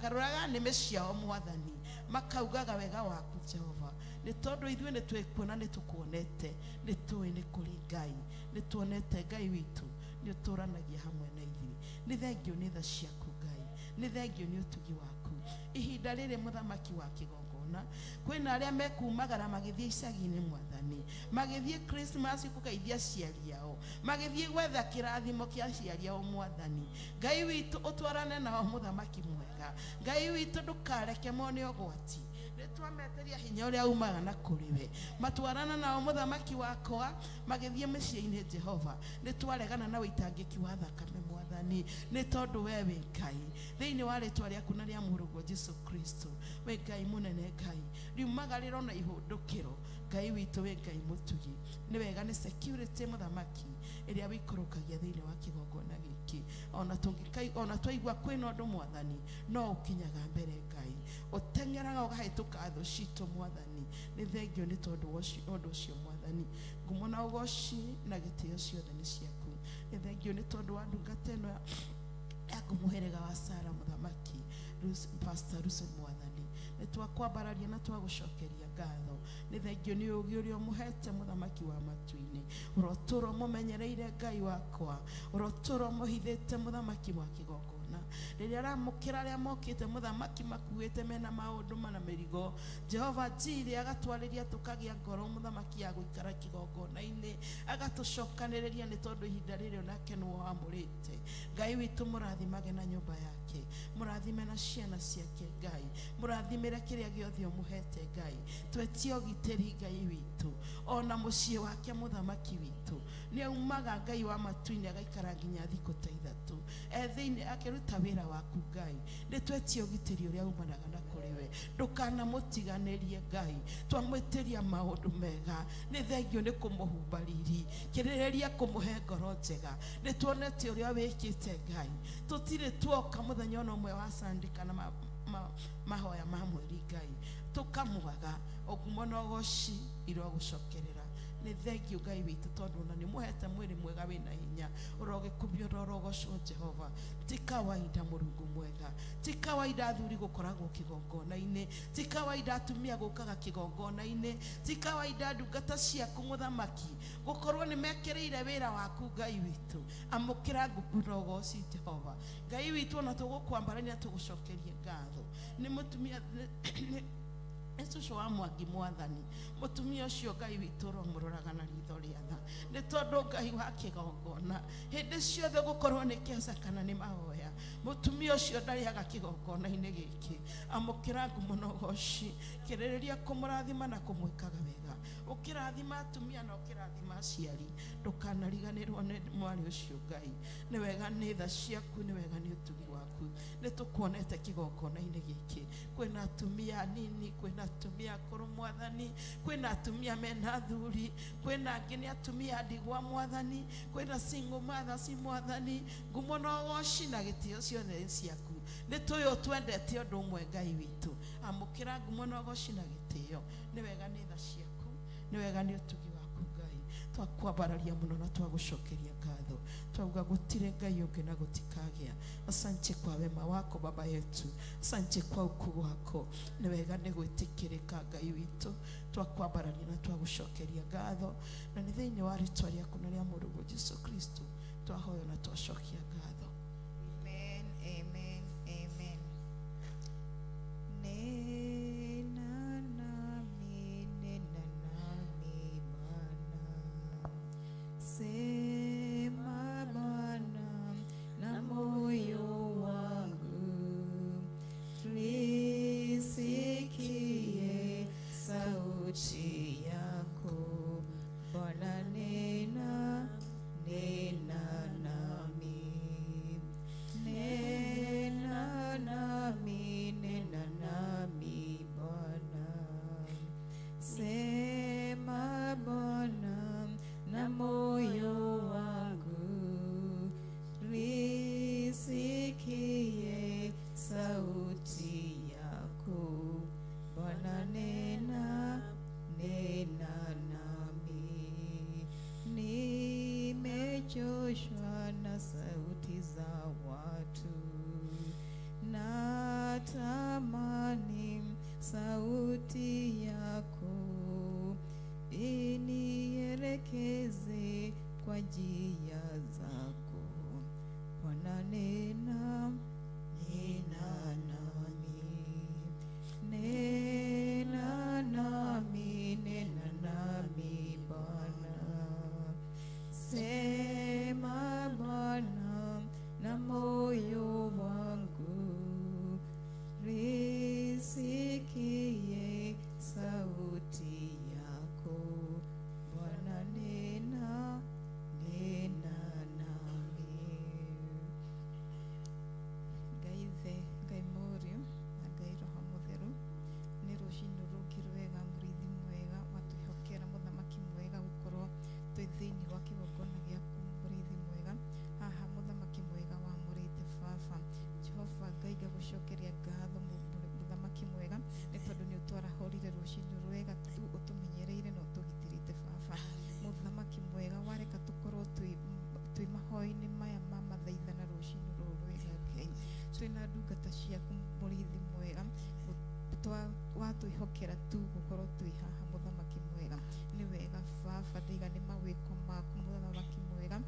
garũraga nĩmĩ ciao mwathani makaugaga wega waku Jehova nĩ tondũ ithuĩ nĩ twĩkuona nĩ tũkuonete nĩ tũĩ nĩ kũrĩ Ngai nĩ tuonete Ngai witũ nĩ ũtũranagia hamwe na ithuĩ nĩ thengio nĩ tha ciaku Ngai nĩ thengio nĩ ũtugi waku ihinda rĩrĩ mũthamaki wa kĩgongona kwĩna arĩa mekumagara magĩthiĩ icagi-inĩ mwathani magĩthiĩ Christmas kũgeithia aciari ao magĩthiĩ gwetha kĩrathimo kĩa aciari ao mwathani Ngai witũ ũtwarane nao mũthamaki mwega Ngai witũ ndũkareke mone ũgwati nĩ twametĩria hinya ũrĩa umaga na kũrĩ we matwarana nao mũthamaki wakwa magĩthiĩ mĩciĩ-inĩ Jehova nĩ twaregana na ũitangĩki wa thakame mwathani nĩ tondũ we wĩ Ngai thĩinĩ wa rĩtwa rĩaku na rĩa mũrũguo Jesu Kristo wĩ Ngai mũnene Ngai riumagarĩro na ihũndũkĩro Ngai witũ wĩ Ngai mũtugi nĩ wega nĩ security mũthamaki ĩrĩa wĩikũrũkagia thĩinĩ wa kĩgongona gĩkĩ ona twaigua kwĩna ũndũ mwathani no ũkinyaga mbere Ngai ũteng'eraga ũgahĩtũka thũ citũ mwathani nĩ thengio nĩ tondũ wa ũndũ ũcio mwathani ngumo na ũgoci na gĩtĩo ciothe nĩ ciaku Nĩ thengio nĩ tondũ wa ndungata ĩno yaku mũhĩrĩga wa Sara mũthamaki Pastor Russell mwathani. Nĩ twakwambararia na twagũcokeria ngatho. Nĩ thengio nĩ ũũgĩ ũrĩa ũmũhete mũthamaki wa matu-inĩ. Ũrotũũra ũmũmenyereire Ngai wakwa. Ũrotũũra ũmũhithĩte mũthamaki wa kĩgongona. Rĩrĩa aramũkĩra arĩa mokĩte mũthamaki makuĩte mena maũndũ mana mĩrigo, Jehova Jireh agatwarĩria tũkagĩa ngoro mũthamaki ya gũikara kĩgongona-inĩ, agatũcokanĩrĩria nĩ tondũ ihinda rĩrĩ onake nĩwe wamũrĩte. Ngai witũ mũrathimage na nyũmba yake, mũrathime na ciana ciake Ngai, mũrathimĩre kĩrĩa gĩothe ũmũhete Ngai. Twetie ũgitĩri Ngai witũ, ona mũciĩ wake mũthamaki witũ. Nĩ aumaga Ngai wa matu-inĩ agaikara nginya thikũ ta ithatũ e thĩinĩ akĩruta wĩra waku Ngai. Nĩ twetie ũgitĩri ũrĩa umanaga na kũrĩ we, ndũkanamũtiganĩrie Ngai. Twamwĩtĩria maũndũ mega, nĩ thengio nĩ kũmũhumba riri, kĩrĩrĩria kũmũhe ngoro njega. Nĩ tuonete ũrĩa wĩkĩte Ngai, tũtirĩ tuoka mũthenya ona ũmwe wa Sunday kana mahoya ma mweri Ngai, tũkamwaga ũgumo na ũgoci irogũcokerera. Nĩ thengio Ngai witũ tondũ ona nĩ mũhete mwĩrĩ mwega wĩna hinya, ũrogĩkumio na ũrogocwo Jehova. Ti kawaida Mũrungu mwega, ti kawaida athuri gũkoragwo kĩgongona-inĩ, ti kawaida atumia gũkaga kĩgongona-inĩ, ti kawaida ndungata ciaku mũthamaki gũkorwo nĩ mekĩrĩire wĩra waku Ngai witũ. Amũkĩra ngumo na ũgoci Jehova. Ngai witũ ona tũgũkwambarania tũgũcokerie ngatho. Nĩ mũtumia nĩ cũcũ wa Mwangi mwathani, mũtumia ũcio Ngai witũ ũromũroraga na ritho rĩa tha, nĩ tondũ Ngai wa kĩgongona hĩndĩ ciothe gũkorwo nĩ kĩeca kana nĩ mahoya, mũtumia ũcio ndarĩaga kĩgongona-inĩ gĩkĩ. Amũkĩra ngumo na ũgoci, kĩrĩrĩria kũmũrathima na kũmwĩkaga wega. Ũkĩrathima atumia na ũkĩrathima aciari, ndũkanariganĩrwo nĩ mwarĩ ũcio Ngai. Nĩ wega nĩ tha ciaku, nĩ wega nĩ ũtugi waku. Nĩ tũkuonete kĩgongona-inĩ gĩkĩ, kwĩna atumia anini, kwĩna atumia akũrũ mwathani, kwĩna atumia mena athuri, kwĩna angĩ nĩ atumia ndigwa mwathani, kwĩna single mothers mwathani. Ngumo na ũgoci na gĩtĩo ciothe nĩ ciaku. Nĩ tũĩ ũtwendete ũndũ ũmwe Ngai witũ. Amũkĩra ngumo na ũgoci na gĩtĩo. Nĩ wega nĩ tha ciaku, nĩ wega nĩ ũtugi waku Ngai. Twakwambararia mũno na twagũcokeria ngatho, twauga gũtirĩ Ngai ũngĩ na gũtikagĩa. Asante kwa wema wako Baba yetu, asante kwa ukuu wako. Nĩ wega nĩ gwĩtĩkĩrĩka Ngai witũ. Twakwambararia na twagũcokeria ngatho, na nĩ thĩinĩ wa rĩtwa rĩaku na rĩa Mũrũguo Jesu Kristo twahoya na twacokia ngatho. Amen, amen, amen. Nena nami, nena nami Bwana. Sema Bwana na moyo wangu, nisikie sauti yako Bwana, nena, nena nami. Nena nami, nena nami Bwana. Sema Bwana na moyo wangu, nisikie sauti yako Bwana, nena, nena nami. Nimechoshwa na sauti za watu, natamani sauti yako inielekeze kwa njia zako Bwana, nena, nena nami. Nena nami, nena nami Bwana. Sema Bwana na moyo wangu, nisikie sauti yako Bwana, nena, nena nami. Ngai ithe, Ngai ndungata ciaku mũrĩithi mwega watwĩhokera tu gũkorwo twĩ haha mũthamaki mwega nĩ wega baba ndaiga nĩ mawĩko maku mũthamaki mwega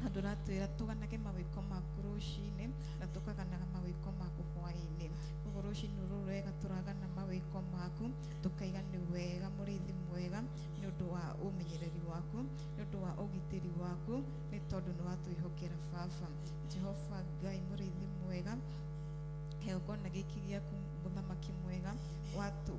andũ ratwĩra tũganage mawĩko maku rũcinĩ na tũkaganaga mawĩko maku hwaĩ-inĩ koguo rũcinĩ rũrũ rwega tũragana mawĩko maku tũkaiga nĩ wega mũrĩithi mwega nĩ ũndũ wa ũmenyereri waku nĩ ũndũ wa ũgitĩri waku nĩ tondũ nĩ watwĩhokera baba Jehova Ngai mũrĩithi mwega kĩgongona gĩkĩ gĩaku mũthamaki mwega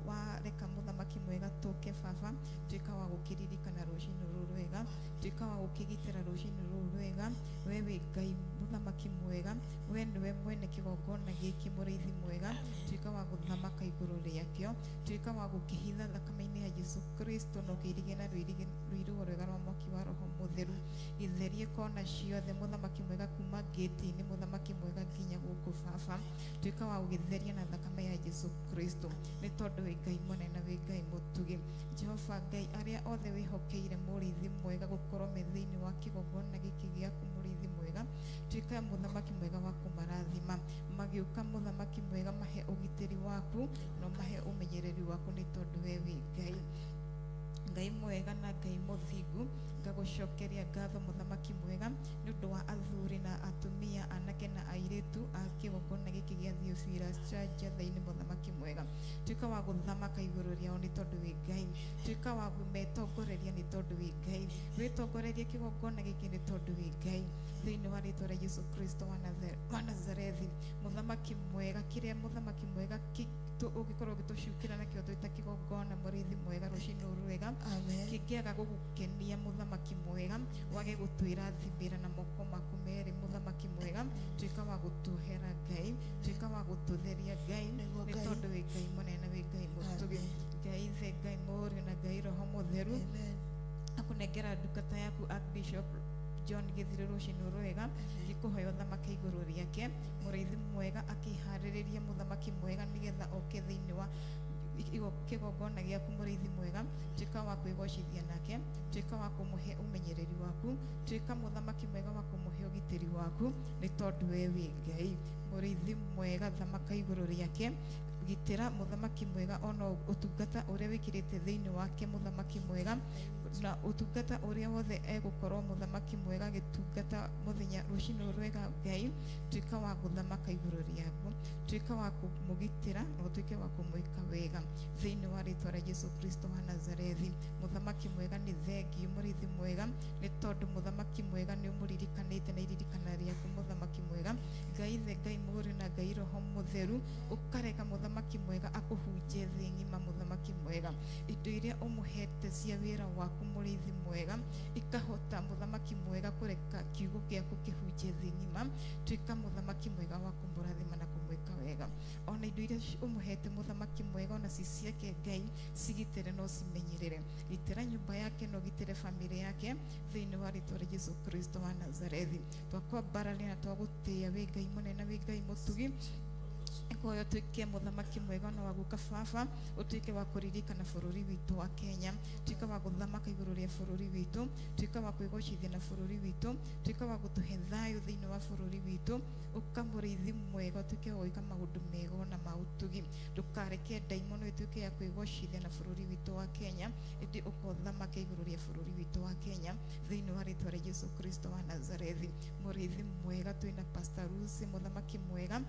wareka mũthamaki mwega tũke baba tuĩka wa gũkĩririkana rũcinĩ rũrũ rwega tuĩka wa gũkĩgitĩra rũcinĩ rũrũ rwega we wĩ Ngai mũthamaki mwega we nĩwe mwene kĩgongona gĩkĩ mũrĩithi mwega tuĩka wa gũthamaka igũrũ rĩakĩo tuĩka wa gũkĩhitha thakame-inĩ ya Jesu Kristo na ũkĩirige na rũirigo rwega rwa mwaki wa roho mũtheru gĩtherie kona ciothe mũthamaki mwega kuma ngĩti-inĩ mũthamaki mwega nginya gũkũ baba tuĩka wa gũgĩtheria na thakame ya Jesu Kristo nĩ tondũ wĩ Ngai mũnene wĩ Ngai mũtugi Jehova Ngai arĩa othe wĩhokeire mũrĩithi mwega gũkorwo me thĩinĩ wa kĩgongona gĩkĩ gĩaku mũrĩithi mwega tuĩka mũthamaki mwega wa kũmarathima magĩũka mũthamaki mwega mahe ũgitĩri waku no mahe ũmenyereri waku nĩ tondũ we wĩ Ngai Ngai mwega na Ngai mũthingu ngagũcokeria ngatho mũthamaki mwega nĩ ũndũ wa athuri na atumia anake na airĩtu a kĩgongona gĩkĩ gĩa Theophilus Church Njetha-inĩ mũthamaki mwega tuĩka wa gũthamaka igũrũ rĩao nĩ tondũ wĩ Ngai tuĩka wa kũmetongoreria nĩ tondũ wĩ Ngai wĩtongorerie kĩgongona gĩkĩ nĩ tondũ wĩ Ngai thĩinĩ wa rĩtwa rĩa Jesu Kristo wa Nazarethi mũthamaki mwega kĩrĩa mũthamaki mwega ũngĩkorwo ũgĩtũcukĩra nakĩo twĩta kĩgongona mũrĩithi mwega rũcinĩ rũrũ rwega kĩngĩaga gũgũkenia mũthamaki mwega wage gũtwĩra thimĩra na moko maku merĩ mũthamaki mwega tuĩka wa gũtũhera Ngai tuĩka wa gũtũtheria Ngai nĩ tondũ wĩ Ngai mũnene wĩ Ngai mũtugi Ngai Ithe Ngai Mũriũ na Ngai Roho Mũtheru akũnengera ndungata yaku Archbishop John Gĩthirĩ rũcinĩ rwega ngĩkũhoya ũthamake igũrũ rĩake mũrĩithi mwega akĩharĩrĩria mũthamaki mwega nĩgetha oke thĩinĩ wa kĩgongona gĩaku mũrĩithi mwega tuĩka wa kwĩgocithia nake tuĩka wa kũmũhe ũmenyereri waku tuĩka mũthamaki mwega wa kũmũhe ũgitĩri waku nĩ tondũ we wĩ Ngai mũrĩithi mwega thamaka igũrũ rĩake gitĩra mũthamaki mwega ona ũtungata ũrĩa wĩkĩrĩte thĩinĩ wake mũthamaki mwega na ũtungata ũrĩa wothe egũkorwo mũthamaki mwega agĩtungata mũthenya rũcinĩ rwega Ngai tuĩka wa gũthamaka igũrũ rĩaku tuĩka wa kũmũgitĩra na ũtuĩke wa kũmwĩka wega thĩinĩ wa rĩtwa rĩa Jesu Kristo wa Nazarethi mũthamaki mwega nĩ thengiũ mũrĩithi mwega nĩ tondũ mũthamaki mwega nĩ ũmũririkanĩte na iririkana rĩaku mũthamaki mwega Ngai Ithe Ngai Mũriũ na Ngai Roho Mũtheru ũkareka mũthamaki mwega akũhunjie thĩ ng'ima mũthamaki mwega indo iria ũmũhete cia wĩra waku mũrĩithi mwega ikahota mũthamaki mwega kũreka kiugo gĩaku kĩhunjie thĩ ng'ima tuĩka mũthamaki mwega wa kũmũrathima na kũmwĩka wega ona indo iria ũmũhete mũthamaki mwega ona ci ciake Ngai cigitĩre no cimenyerere gitĩra nyũmba yake no gitĩre bamĩrĩ yake thĩinĩ wa rĩtwa rĩa Jesu Kristo wa Nazarethi twakwambararia na twagũtĩĩa wĩ Ngai mũnene wĩ Ngai mũtugi Nĩkũhoya ũtuĩke mũthamaki mwega na wa gũka baba ũtuĩke wa kũririkana bũrũri witũ wa Kenya tuĩka wa gũthamaka igũrũ rĩa bũrũri witũ tuĩka wa kwĩgocithia na bũrũri witũ tuĩka wa gũtũhe thayũ thĩinĩ wa bũrũri witũ ũka mũrĩithi mwega ũtuĩke wa gwĩka maũndũ mega na ma ũtugi ndũkareke ndaimono ĩtuĩke ya kwĩgocithia na bũrũri witũ wa Kenya ĩndĩ ũka ũthamake igũrũ rĩa bũrũri witũ wa Kenya thĩinĩ wa rĩtwa rĩa Jesu Kristo wa Nazarethi mũrĩithi mwega twĩna Pastor Lucy mũthamaki mwega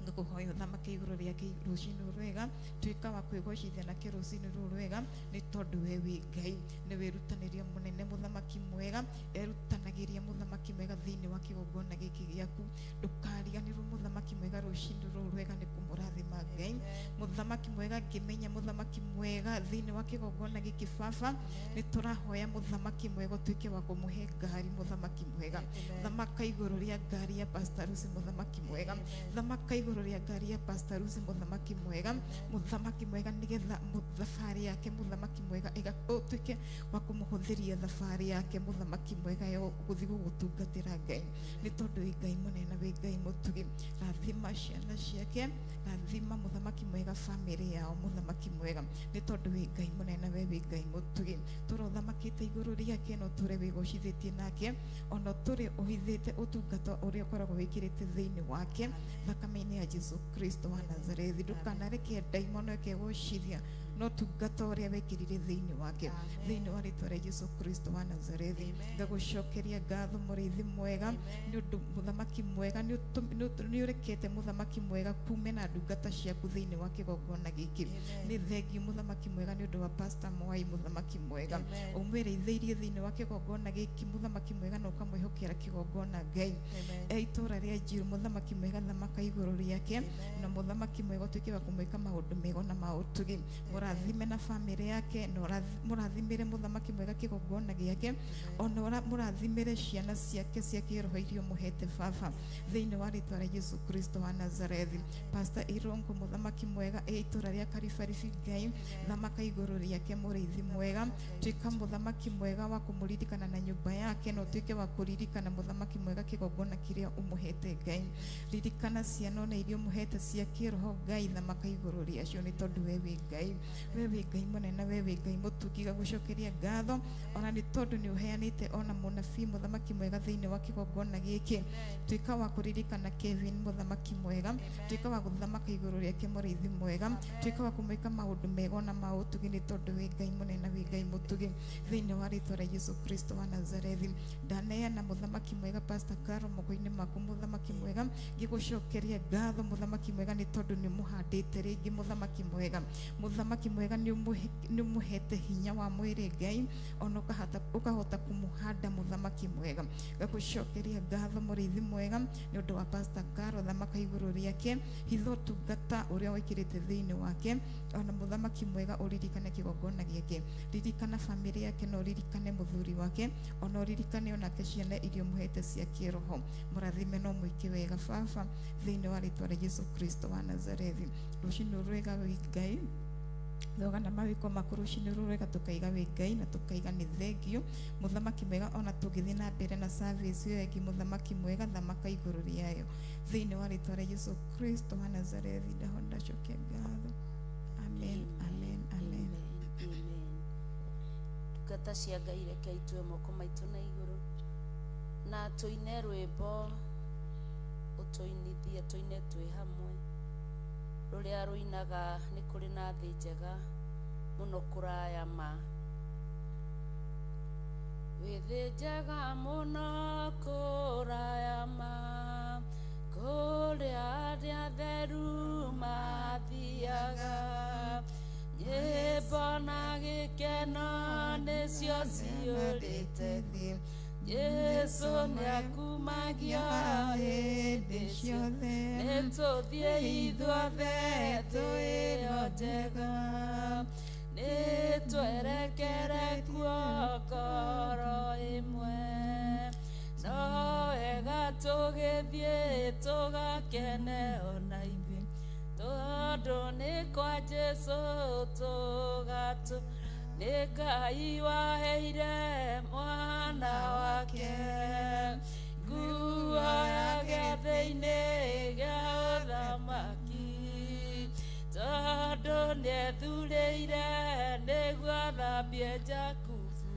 ngakũhoya ũthamake igũrũ rĩake rũcinĩ rwega tuĩka wa kwĩgocithia nake rũcinĩ rũrũ rwega nĩ tondũ we wĩ Ngai nĩ wĩrutanĩria mũnene mũthamaki mwega erutanagĩria mũthamaki mwega thĩinĩ wa kĩgongona gĩkĩ gĩaku ndũkariganĩrwo mũthamaki mwega rũcinĩ rũrũ rwega nĩ kũmũrathima Ngai mũthamaki mwega ngĩmenya mũthamaki mwega thĩinĩ wa kĩgongona gĩkĩ baba nĩ tũrahoya mũthamaki mwega ũtuĩke wa kũmũhe ngari mũthamaki mwega thamaka igũrũ rĩa ngari ya Pastor Lucy mũthamaki mwega thamaka igũrũ rĩa ngari ya Pastor Lucy mũthamaki mwega mũthamaki mwega nĩgetha thabarĩ yake mũthamaki mwega ũtuĩke wa kũmũhũthĩria thabarĩ yake mũthamaki mwega ya gũthiĩ gũthiĩ gũgũtungatĩra Ngai nĩ tondũ wĩ Ngai mũnene wĩ Ngai mũtugi rathima ciana ciake rathima mũthamaki mwega famĩlĩ yao mũthamaki mwega nĩ tondũ wĩ Ngai mũnene we wĩ Ngai mũtugi tũra ũthamakĩte igũrũ rĩake no tũre wĩgocithĩtie nake ona tũrĩ ũhithĩte ũtungata ũrĩa ũkoragwo wĩkĩrĩte thĩinĩ wake thakame-inĩ ya Jesu Kristo wa Nazarethi ndũkanareke ndaimono ĩkegocithia no tungata ũrĩa wekĩrire thĩinĩ wake thĩinĩ wa rĩtwa rĩa Jesu Kristo wa Nazarethi ngagũcokeria ngatho mũrĩithi mwega nĩ ũndũ mũthamaki mwega nĩ ũrekete mũthamaki mwega kume na ndungata ciaku thĩinĩ wa kĩgongona gĩkĩ nĩ thengiũ mũthamaki mwega nĩ ũndũ wa Pastor Mwai mũthamaki mwega ũmwĩrĩithĩirie thĩinĩ wa kĩgongona gĩkĩ mũthamaki mwega na ũkamwĩhokera kĩgongona Ngai e itũũra rĩa Njiru mũthamaki mwega thamaka igũrũ rĩake na mũthamaki mwega ũtuĩke wa kũmwĩka maũndũ mega na ma ũtugi mũrathime na famĩlĩ yake na mũrathimĩre mũthamaki mwega kĩgongona gĩake ona mũrathimĩre ciana ciake cia kĩroho iria ũmũhete baba thĩinĩ wa rĩtwa rĩa Jesu Kristo wa Nazarethi Pastor Irongo mũthamaki mwega e itũũra rĩa Karibaribi Ngai thamaka igũrũ rĩake mũrĩithi mwega tuĩka mũthamaki mwega wa kũmũririkana na nyũmba yake na ũtuĩke wa kũririkana mũthamaki mwega kĩgongona kĩrĩa ũmũhete Ngai ririkana ciana ona iria ũmũhete cia kĩroho Ngai thamaka igũrũ rĩacio nĩ tondũ we wĩ Ngai we wĩ Ngai mũnene we wĩ Ngai mũtugi gagũcokeria ngatho ona nĩ tondũ nĩ ũheanĩte ona mũnabii mũthamaki mwega thĩinĩ wa kĩgongona gĩkĩ tuĩka wa kũririkana Kevin mũthamaki mwega tuĩka wa gũthamaka igũrũ rĩake mũrĩithi mwega tuĩka wa kũmwĩka maũndũ mega ona ma ũtugi nĩ tondũ wĩ Ngai mũnene wĩ Ngai mũtugi thĩinĩ wa rĩtwa rĩa Jesu Kristo wa Nazarethi ndaneana mũthamaki mwega Pastor Caro moko-inĩ maku mũthamaki mwega ngĩgũcokeria ngatho mũthamaki mwega nĩ tondũ nĩ ũmũhandĩte rĩngĩ mũthamaki mwega mũthamaki mwega nĩ ũmũhete hinya wa mwĩrĩ Ngai ona ũkahota kũmũhanda mũthamaki mwega ngagũcokeria ngatho mũrĩithi mwega nĩ ũndũ wa Pastor Caro thamaka igũrũ rĩake hitho ũtungata ũrĩa wĩkĩrĩte thĩinĩ wake ona mũthamaki mwega ũririkane kĩgongona gĩake ririkana famĩlĩ yake na ũririkane mũthuri wake ona ũririkane onake ciana iria ũmũhete cia kĩroho mũrathime no mwĩke wega baba thĩinĩ wa rĩtwa rĩa Jesu Kristo wa Nazarethi rũcinĩ rwega wĩ Ngai thogana mawĩko maku rũcinĩ rũrwega tũkaiga wĩ Ngai na tũkaiga nĩ thengio mũthamaki mwega ona tũgĩthiĩ na mbere na service ĩyo ĩngĩ mũthamaki mwega thamaka igũrũ rĩayo thĩinĩ wa rĩtwa rĩa Jesu Kristo wa Nazarethi ndaho ndacokia ngatho amen amen amen ndungata cia Ngai reke itue moko maitũ na igũrũ na tũine rwĩmbo ũtũinithie tũine twĩ hamwe rũrĩa rũinaga nĩ kũrĩ na thĩ njega mũno kũraya ma wĩ thĩ njega mũno kũraya ma kũrĩa arĩa atheru mathiaga nyĩmbo na gĩkeno nĩcio ciyũrĩte thĩ Jesu nĩakumagia hĩndĩ ciothe nĩtũthiĩ ithuothe twĩyo njega nĩtwerekere kuo ngoro ĩmwe no wega tũgĩthiĩ tũgakene ona ithuĩ tondũ nĩ kwa Jesu tũgatũ nĩ Ngai waheire mwana wake nguo ya gĩathĩ-inĩ gĩa ũthamaki tondũ nĩethurĩire nĩguo athambie Jakubu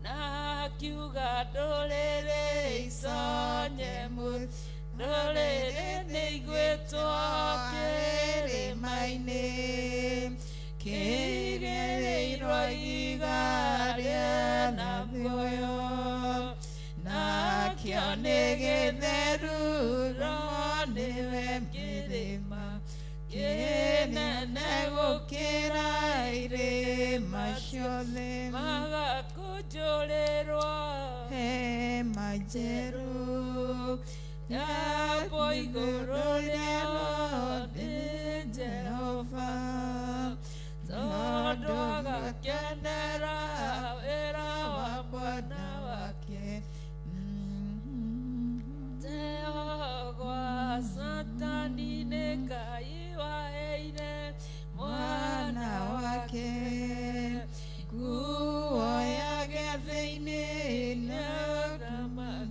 na akiuga ndũrĩrĩ iconye mũtĩ ndũrĩrĩ nĩigwĩtwo kĩrĩma-inĩ kĩigĩrĩirwo ihiga rĩna muoyo nakĩo nĩ gĩtheru no nĩwe kĩrĩma kĩnene gũkĩra irĩma ciothe magakũnjũrĩrwo hema njerũ yakwo igũrũ rĩao nĩ Jehova tondũ agakenera wĩra wa mwana wake teo gwa Satani nĩ Ngai waheire mwana wake nguo ya gĩathĩ-inĩ na ũthamaki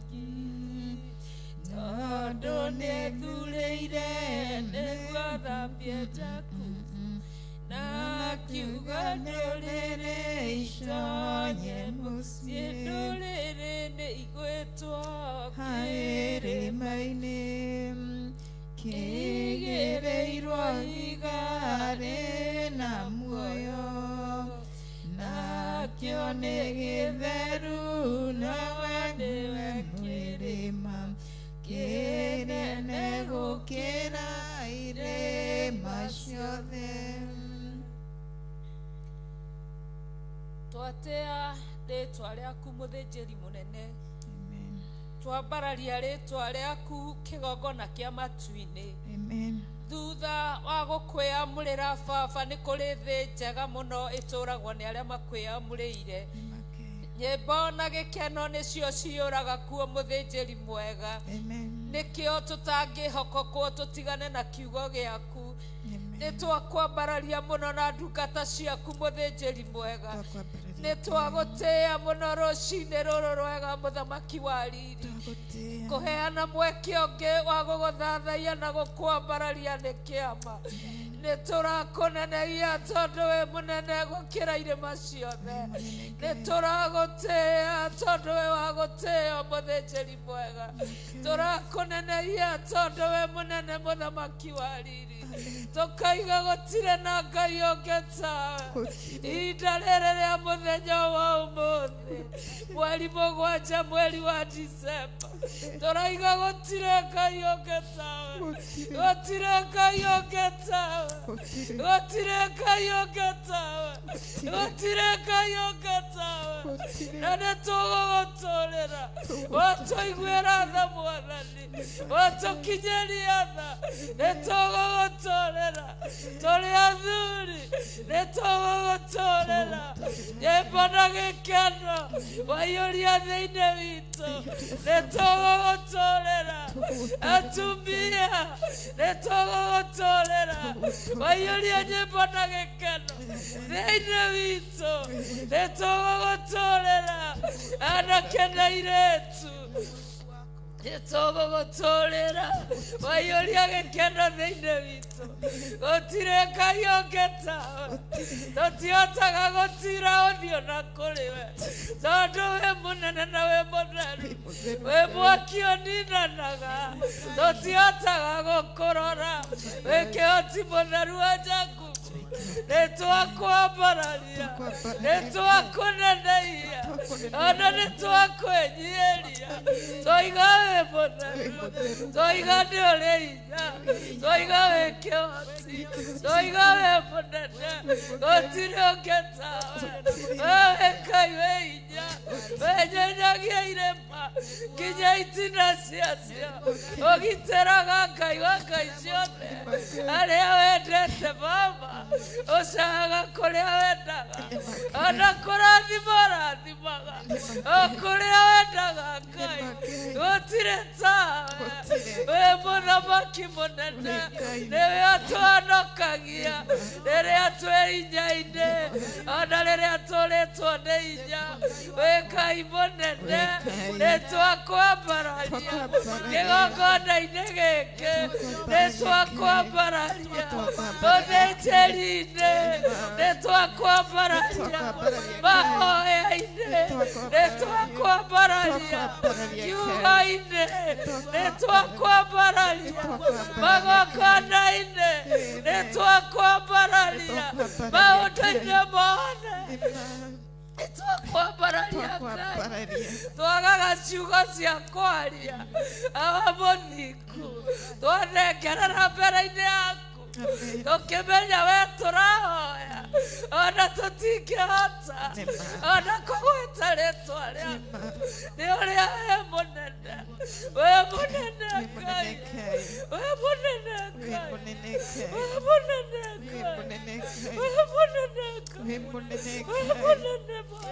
Gĩaigĩtwo Irĩma-inĩ kĩigĩrĩirwo ihiga rĩna muoyo nakĩo nĩ gĩtheru nawe nĩwe kĩrĩma kĩnene gũkĩra irĩma ciothe. Twatĩa rĩtwa rĩaku mũthĩnjĩri mũnene. Amen. Twambararia rĩtwa rĩaku kĩgongona kĩa matu-inĩ. Amen. Thutha wa gũkwĩamũrĩra baba nĩ kũrĩ thĩ njega mũno ĩtũragwo nĩ arĩa makwĩamũrĩire. Nĩmake. Nyĩmbo na gĩkeno nĩcio ciyũraga kuo mũthĩnjĩri mwega. Amen. Nĩkĩo tũtangĩhokokwo tũtigane na kiugo gĩaku. Amen. Nĩ twakwambararia mũno na ndungata ciaku mũthĩnjĩri mwega. Twakwambararia. Nĩ twagũtĩĩa mũno rũcinĩ rũrũ rwega mũthamaki wa riri. Twagũtĩĩa. Kũheana mweke ũngĩ wa gũgũthathaiya na gũkwambararia nĩ kĩama. Nĩ tũrakũneneia tondũ wĩ mũnene gũkĩra irĩma ciothe. Nĩ tũragũtĩĩa tondũ wĩ wa gũtĩĩo mũthĩnjĩri mwega. Tũrakũneneia tondũ wĩ mũnene mũthamaki wa riri. Tũkaiga gũtirĩ na Ngai ũngĩ tawe. Gũtirĩ. Ihinda rĩrĩ rĩa mũthenya wa ũmũthĩ mweri mũgwanja mweri wa Disemba tũraiga gũtirĩ Ngai ũngĩ tawe. Gũtirĩ. Gũtirĩ Ngai ũngĩ tawe. Gũtirĩ. Gũtirĩ Ngai ũngĩ tawe. Gũtirĩ Ngai ũngĩ tawe. Gũtirĩ. Na nĩ tũgũgũtũrĩra watũiguĩra tha mwathani watũkinyĩria tha nĩ tũgũgũtũrĩra tũrĩ athuri nĩ tũgũgũtũrĩra nyĩmbo na gĩkeno waiyũria thĩinĩ witũ nĩ tũgũgũtũrĩra atumia nĩ tũgũgũtũrĩra waiyũria nyĩmbo na gĩkeno thĩinĩ witũ nĩ tũgũgũtũrĩra anake na airĩtu nĩ tũgũgũtũrĩra waiyũria gĩkeno thĩinĩ witũ gũtirĩ Ngai ũngĩ tawe. Tũtihotaga gũtira ũthiũ na kũrĩ we tondũ wĩ mũnene na wĩ mũtheru wĩ mwaki ũninanaga tũtihotaga gũkũrora wĩ kĩhoti mũtheru wa Jakubu. Nĩ twakwambararia nĩ twakũneneia ona nĩ twakwĩnyiĩria twaiga wĩ mũtheru twaiga nĩ ũrĩ hinya twaiga wĩ kĩhoti twaiga wĩ mũnene gũtirĩ ũngĩ tawe. We wĩ Ngai wĩ hinya wenyenyagia irĩma nginya itina ciacio ũgitĩraga Ngai wa ngai ciothe arĩa wendete baba ũcahaga kũrĩa wendaga ona kũrathima ũrathimaga o kũrĩa wendaga Ngai gũtirĩ tawe. Wĩ mũthamaki mũnene nĩwe ũtũhonokagia rĩrĩa twĩ hinya-inĩ ona rĩrĩa tũrĩtwo nĩ hinya wĩ Ngai mũnene nĩ twakwambararia kĩgongona-inĩ gĩkĩ nĩ twakwambararia ũthĩnjĩri-inĩ nĩ twakwambararia mahoya-inĩ nĩ twakwambararia kiugo-inĩ nĩ twakwambararia magongona-inĩ nĩ twakwambararia maũndũ-inĩ mothe nĩ twakwambararia Ngai. Twagaga ciugo cia kwaria awa mũthingu twanengerera mbere-inĩ yaku tũkĩmenya we tũrahoya ona tũtingĩhota ona kũgweta rĩtwa rĩaku nĩ ũrĩa wĩ mũnene wĩ mũnene Ngai wĩ mũnene Ngai wĩ mũnene Ngai wĩ mũnene Ngai wĩ mũnene Baba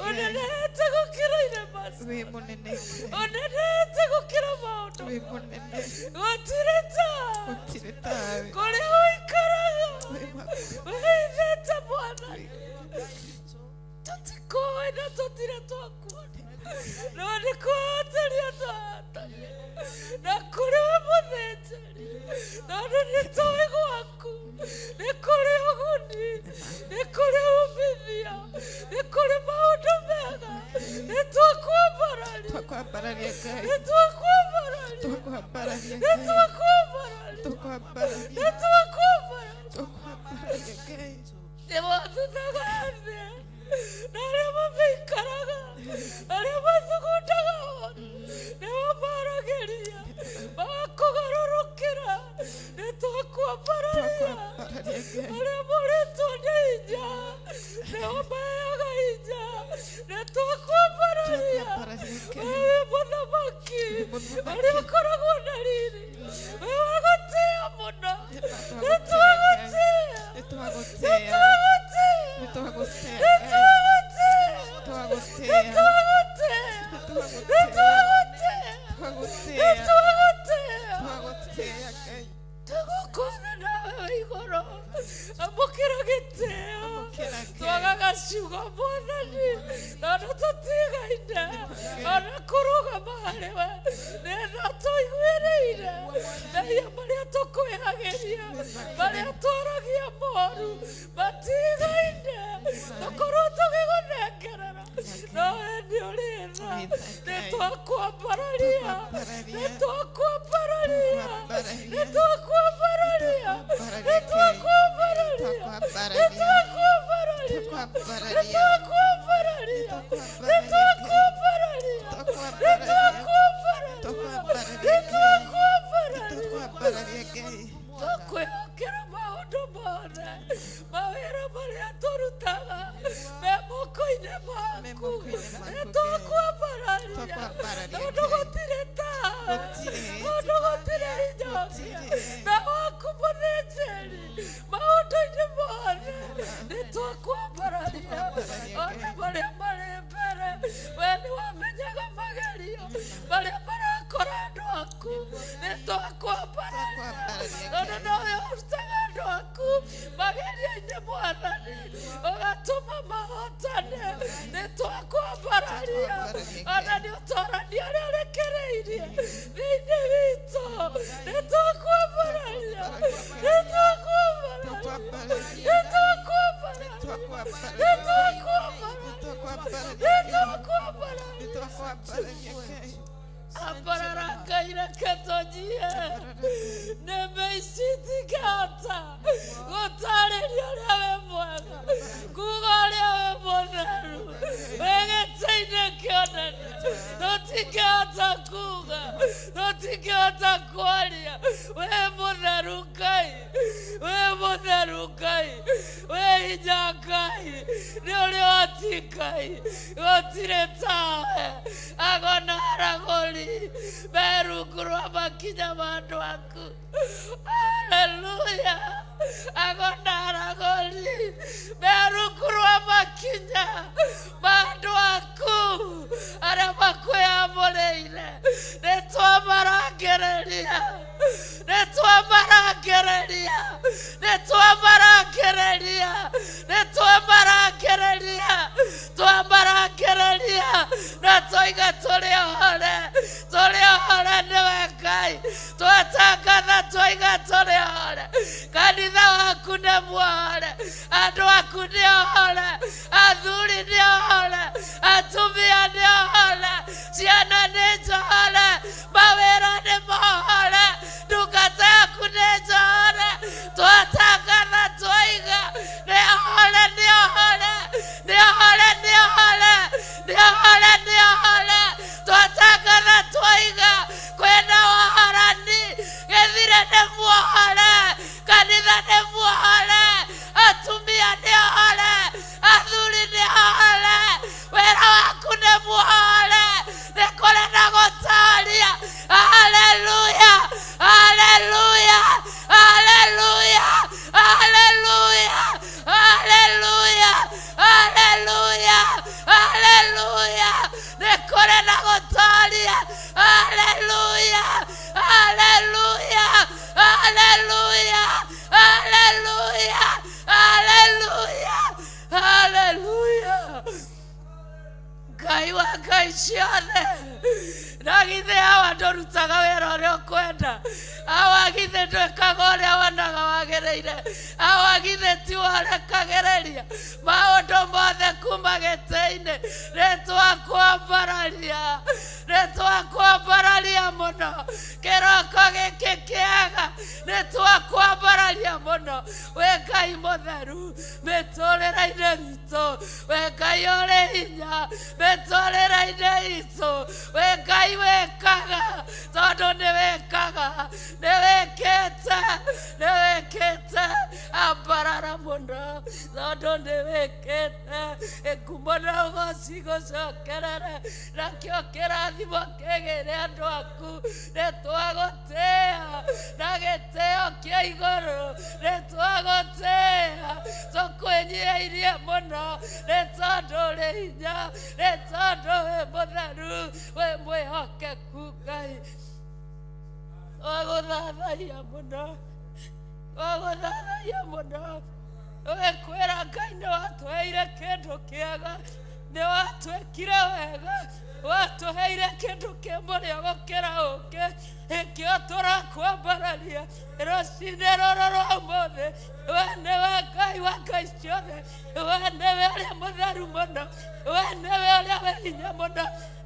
ũnenehete gũkĩra irĩma ũnenehete gũkĩra maũndũ gũtirĩ tawe kũrĩa ũikaraga wĩhithĩte mwathani tũtikũĩ na tũtirĩ twakuona no nĩ kwĩhotania twahotania na kũrĩ we mũthĩnjĩri tondũ nĩ tũĩ gwaku nĩ kũrĩ ũguni nĩ kũrĩ umithio nĩ kũrĩ maũndũ mega nĩ twakwambararia Tũkwambararia Ngai. Nĩ twakwambararia. Tũkwambararia Nĩ Ngai. twakwambararia. Tũkwambararia. Nĩ twakwambararia. Tũkwambararia Ngai. Nĩ mathuthaga thĩ na arĩa mamĩikaraga, arĩa mathugundaga ũũru nĩ mamaragĩria magakũgarũrũkĩra. Nĩ twakwambararia. Tũkwambararia Ngai. Arĩa morĩtwo nĩ hinya nĩo maheaga hinya. Nĩ twakwambararia. Tũkwambararia Ngai. Wewe mũthamaki Mũthamaki. ũrĩa ũkoragwo na riri, we wa gũtĩĩa mũno. Nĩ twagũtĩĩa. Nĩ Nĩ twagũtĩĩa. twagũtĩĩa. Nĩ twagũtĩĩa Nĩ Ngai. twagũtĩĩa. Nĩ twagũtĩĩa. Nĩ twagũtĩĩa. Nĩ Nĩ twagũtĩĩa. twagũtĩĩa. Twagũtĩĩa. Nĩ twagũtĩĩa. Twagũtĩĩa Ngai. Tũgũkũra nawe wĩ igũrũ, amũkĩra gĩtĩo. Amũkĩra Ngai. Twagaga ciugo Mwathani, tondũ tũtigaine ona kũrũgama harĩ we nĩetha tũiguĩrĩire mehia marĩa tũkwĩhagĩria, marĩa twaragia moru matigaine, tũkorwo tũgĩgũnengerera, no we nĩ ũrĩ tha. Nĩ twakwambararia. Nĩ twakwambararia. Nĩ twakwambararia. Nĩ twakwambararia. Nĩ twakwambararia. Nĩ twakwambararia. Nĩ twakwambararia. Nĩ twakwambararia. Nĩ twakwambararia. Tũkwambararia Ngai. Twakwĩhokera maũndũ mothe, mawĩra marĩa tũrutaga me moko-inĩ Me maku. moko-inĩ maku, Nĩ Ngai. twakwambararia. Twakwambararia, Tondũ Ngai. gũtirĩ tawe, Gũtirĩ. tondũ gũtirĩ hinya ũngĩ Gũtirĩ. na waku mũthĩnjĩri maũndũ-inĩ mothe. Nĩ twakwambararia Twakwambararia, ona Ngai. marĩa marĩ mbere. We nĩ wamenyaga magerio marĩa marakora andũ aku. Nĩ twakwambararia Twakwambararia, tondũ Ngai. nowe ũrutaga andũ aku magerio-inĩ, Mwathani, ũgatũma mahotane. Nĩ twakwambararia. Twakwambararia, Ona Ngai. nĩ ũtorania ũrĩa ũrekereirie thĩinĩ witũ. Nĩ twakwambararia. Nĩ twakwambararia. Twakwambararia. Nĩ twakwambararia. Twakwambararia. Nĩ twakwambararia. Twakwambararia Nĩ Ngai. twakwambararia. Twakwambararia Ngai. Ambarara Ngai, reke tũnyie nĩmbe ici itingĩhota gũtarĩria ũrĩa wĩ mwega, kuga ũrĩa wĩ mũtheru, wĩ gĩtĩ-inĩ kĩonene. Tũtingĩhota kuga, tũtingĩhota kwaria. Wĩ mũtheru Ngai, wĩ mũtheru Ngai, wĩ hinya Ngai, nĩ ũrĩ ũhoti Ngai, gũtirĩ tawe. Agona aragũri me rungu rwa makinya ma andũ aku. Haleluya. Agona aragũri me rungu rwa makinya ma andũ aku arĩa makwĩamũrĩire. Nĩ twamarangĩrĩria. Nĩ twamarangĩrĩria. Nĩ twamarangĩrĩria. Nĩ twamarangĩrĩria. Twamarangĩrĩria na twoiga tũrĩ ohore, tũrĩ ohore nĩwe Ngai. Twatangatha twoiga tũrĩ ohore. Kanitha waku nĩ muohore, andũ aku nĩ ohore, athuri nĩ ohore, atumia nĩ ohore, ciana nĩ njohore, mawĩra nĩ mohore, ndungata yaku nĩ njohore. Twatangatha twoiga nĩ ohore, nĩ ohore, nĩ ohore, nĩ ohore, nĩ ohore, nĩ ohore. Twatangatha twoiga kwĩna wohorani, gĩthire nĩ muohore, kanitha nĩ muohore, atumia nĩ ohore, athuri nĩ ohore, wĩra waku nĩ muohore, nĩ kũrĩ na gũtaria. Haleluya, haleluya, haleluya, haleluya, haleluya, haleluya, haleluya, nĩ kũrĩ na gũtaria. Haleluya, haleluya, haleluya, haleluya, haleluya, haleluya. Ngai wa Ngai ciothe, na githĩ hawa ndũrutaga wĩra ũrĩa ũkwenda? Hawa githĩ ndwĩkaga ũrĩa wonaga wagĩrĩire? Hawa githĩ tiwe ũrekagĩrĩria maũndũ mothe kuma gĩtĩ-inĩ? Nĩ twakwambararia, nĩ mũno kĩroko gĩkĩ kĩega nĩ twakwambararia mũno wĩ Ngai mũtheru mĩtũrĩre-inĩ itũ wĩ Ngai ũrĩ hinya mĩtũrĩre-inĩ itũ wĩ Ngai wĩkaga tondũ nĩ wĩkaga nĩ wĩkĩte nĩ wĩkĩte ambarara mũno tondũ nĩ wĩkĩte ngumo na ũgoci gũcokerere nakĩo kĩrathimo kĩgĩre andũ aku nĩ twagũtĩĩa na gĩtĩo kĩa igũrũ nĩ twagũtĩĩa tũkwĩnyihirie mũno nĩ tondũ ũrĩ hinya nĩ tondũ wĩ mũtheru wĩ mwĩhokeku Ngai twagũthathaiya mũno twagũthathaiya mũno ũgĩkwĩra Ngai nĩ watũheire kĩndũ kĩega nĩ watwĩkire wega watũheire kĩndũ kĩ mũrĩo gũkĩra ũkĩ ĩkĩo tũrakwambararia rũcinĩ rũrũ rwa ũmũthĩ we nĩwe Ngai wa ngai ciothe we nĩwe ũrĩa mũtheru mũno we nĩwe ũrĩa wĩ hinya mũno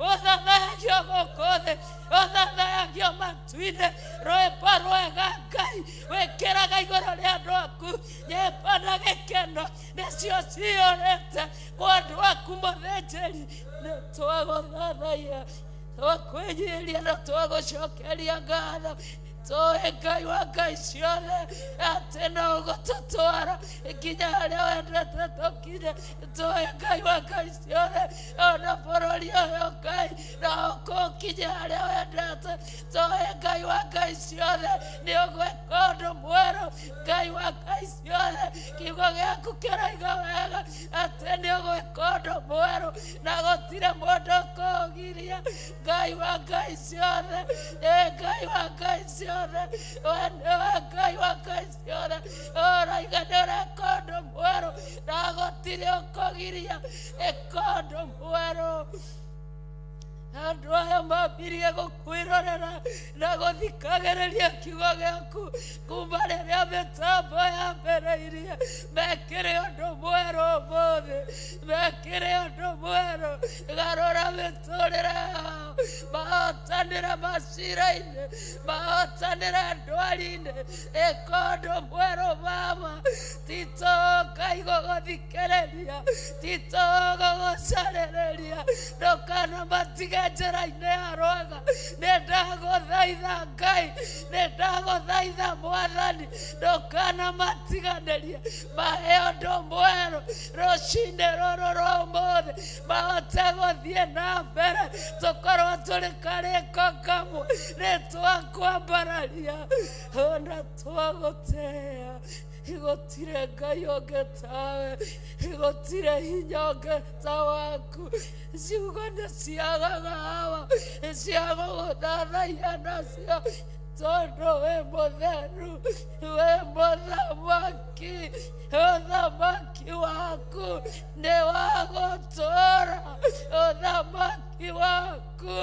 ũthathayagio gũkũ thĩ ũthathayagio matu-inĩ rwĩmbo rwega Ngai wĩkĩraga igũrũ rĩa andũ aku nyĩmbo na gĩkeno nĩcio ciyũrĩte kwa andũ aku mũthĩnjĩri nĩ twagũthathaiya twakwĩnyihiria na twagũcokeria ngatho tũĩ Ngai wa ngai ciothe atĩ no ũgũtũtwara nginya harĩa wendete tũkinye tũĩ Ngai wa ngai ciothe ona bũrũri ũyũ Ngai no ũkũkinya harĩa wendete tũĩ Ngai wa ngai ciothe nĩ ũgwĩka ũndũ mwerũ Ngai wa ngai ciothe kiugo gĩaku kĩroiga wega atĩ nĩ ũgwĩka ũndũ mwerũ na gũtirĩ mũndũ ũkũũgiria Ngai wa ngai ciothe ĩ Ngai wa ngai ciothe we nĩwe Ngai wa ngai ciothe ũraiga nĩ ũreka ũndũ mwerũ na gũtirĩ ũkũgiria ĩka ũndũ mwerũ andũ aya mambirie gũkwĩrorera na gũthikagĩrĩria kiugo gĩaku kuma rĩrĩa mĩtambo yambĩrĩirie mekĩre ũndũ mwerũ ũmũthĩ mekĩre ũndũ mwerũ garũra mĩtũrĩre yao mahotanĩre macira-inĩ mahotanĩre ndwari-inĩ ĩka ũndũ mwerũ mama tito Ngai gũgũthikĩrĩria tito gũgũcarĩrĩria ndũkanamatige njĩra-inĩ ya rwaga nĩ ndagũthaitha Ngai nĩ ndagũthaitha Mwathani ndũkanamatiganĩrie mahe ũndũ mwerũ rũcinĩ rũrũ rwa ũmũthĩ mahote gũthiĩ na mbere tũkorwo tũrĩ karĩko kamwe nĩ twakwambararia ona twagũtĩĩa gũtirĩ Ngai ũngĩ tawe gũtirĩ hinya ũngĩ ta waku ciugo nĩ ciagaga hawa cia gũgũthathaiya nacio tondũ wĩ mũtheru wĩ mũthamaki ũthamaki waku nĩ wa gũtũũra ũthamaki waku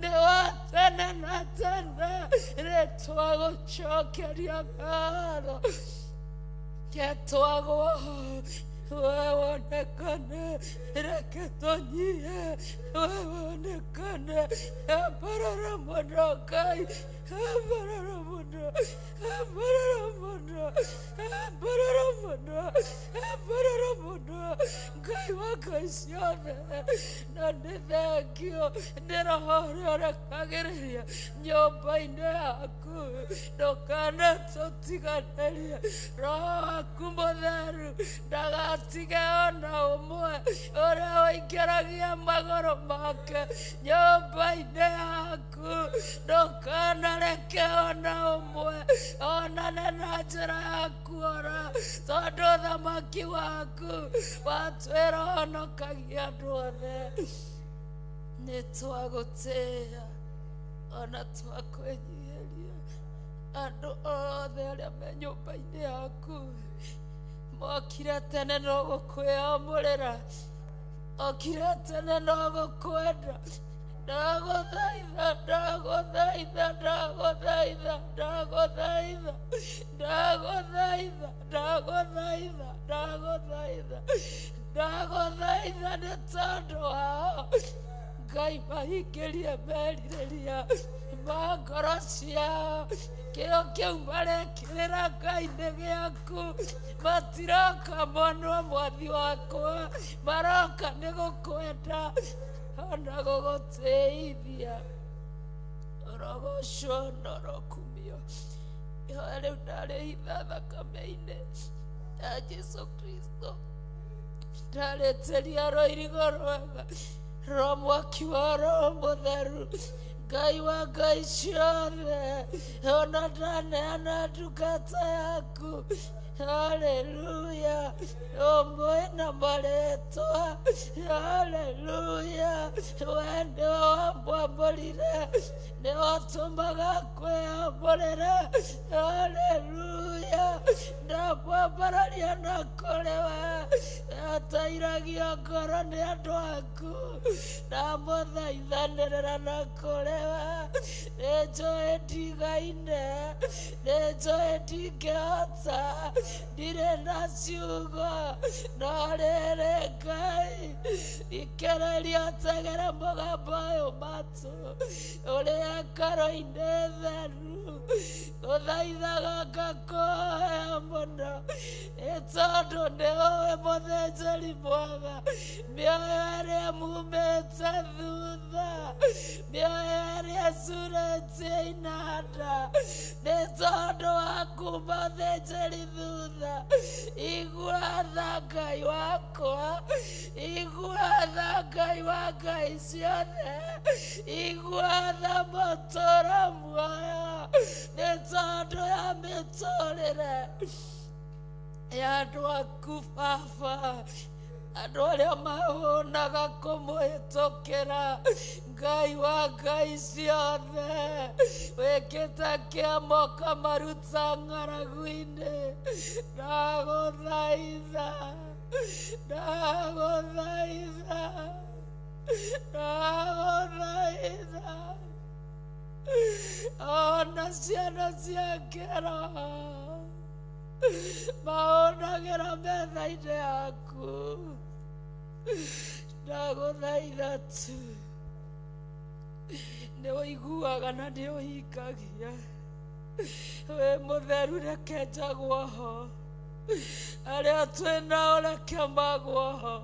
nĩ wa tene na tene nĩ twagũcokeria ngatho ketwagwo we wonekane reke tũnyihe we wonekane ambarara mũno Ngai ambarara mũno ambarara mũno ambarara mũno ambarara mũno Ngai wa ngai ciothe na nĩ thengio nĩ roho ũrĩa ũrekagĩrĩria nyũmba-inĩ yaku ndũkanatũtiganĩrie roho waku mũtheru ndagatige ona ũmwe ũrĩa ũingĩragia magũrũ make nyũmba-inĩ yaku ndũkanareke ona ũmwe onane na njĩra ya kuora tondũ ũthamaki waku watwĩra honokagia andũ othe nĩ twagũtĩĩa ona twakwĩnyihiria andũ othe arĩa me nyũmba-inĩ yaku mokire tene no gũkwĩamũrĩra okire tene no gũkwenda ndagũthaitha ndagũthaitha ndagũthaitha ndagũthaitha ndagũthaitha ndagũthaitha ndagũthaitha ndagũthaitha nĩ tondũ wao Ngai mahingĩrie merirĩria ma ngoro ciao. Kĩo kĩu marekĩrĩra Ngai nĩ gĩaku. Matiroka monwo mwathi wakwa, maroka nĩ gũkwenda ona gũgũtĩithia. Ũrogocwo na ũrokumio. Ihoya rĩu ndarĩhitha thakame-inĩ ya Jesu Kristo. Ndarĩtĩria rũirigo rwega rwa mwaki wa Roho Mũtheru. Ngai wa Ngai ciothe, ona ndaneana ndungata yaku. Haleluya, ũmwe na marĩtwa. Haleluya, we nĩwe wamwamũrire, nĩwe ũtũmaga kwĩyamũrĩra. Haleluya, ndamwambararia na kũrĩ we, atairagio ngoro nĩ andũ aku. Ndamũthaithanĩrĩra na kũrĩ we, nĩnjũĩ ndigaine, nĩnjũĩ ndingĩhota, ndirĩ na ciugo, no rĩrĩ Ngai, thikĩrĩria ũtegere mũgambo ũyũ matũ ũrĩ hekarũ-inĩ theru. Gũthaithaga ngakũhoya mũno, nĩ tondũ nĩũĩ mũthĩnjĩri mwega, mĩoyo ĩrĩa mumĩte thutha, mĩoyo ĩrĩa ĩcurĩtie inanda, nĩ tondũ wa kuma ũthĩnjĩri thutha. Igua tha Ngai wakwa, igua tha Ngai wa Ngai ciothe, igua tha mũtũũro muoyo, nĩ tondũ ya mĩtũrĩre ya andũ aku Baba, andũ arĩa mahũnaga kũmũhĩtũkĩra. Ngai wa Ngai ciothe, wĩkĩte kĩama ũkamaruta ng'aragu-inĩ. Ndagũthaitha, ndagũthaitha, ndagũthaitha, ona ciana cia kĩroho mahũnagĩra metha-inĩ yaku. Ndagũthaitha tu, nĩ ũiguaga na nĩ ũhingagia. Wĩ mũtheru, reke njagwo ho, arĩa twĩ nao reke magwo ho.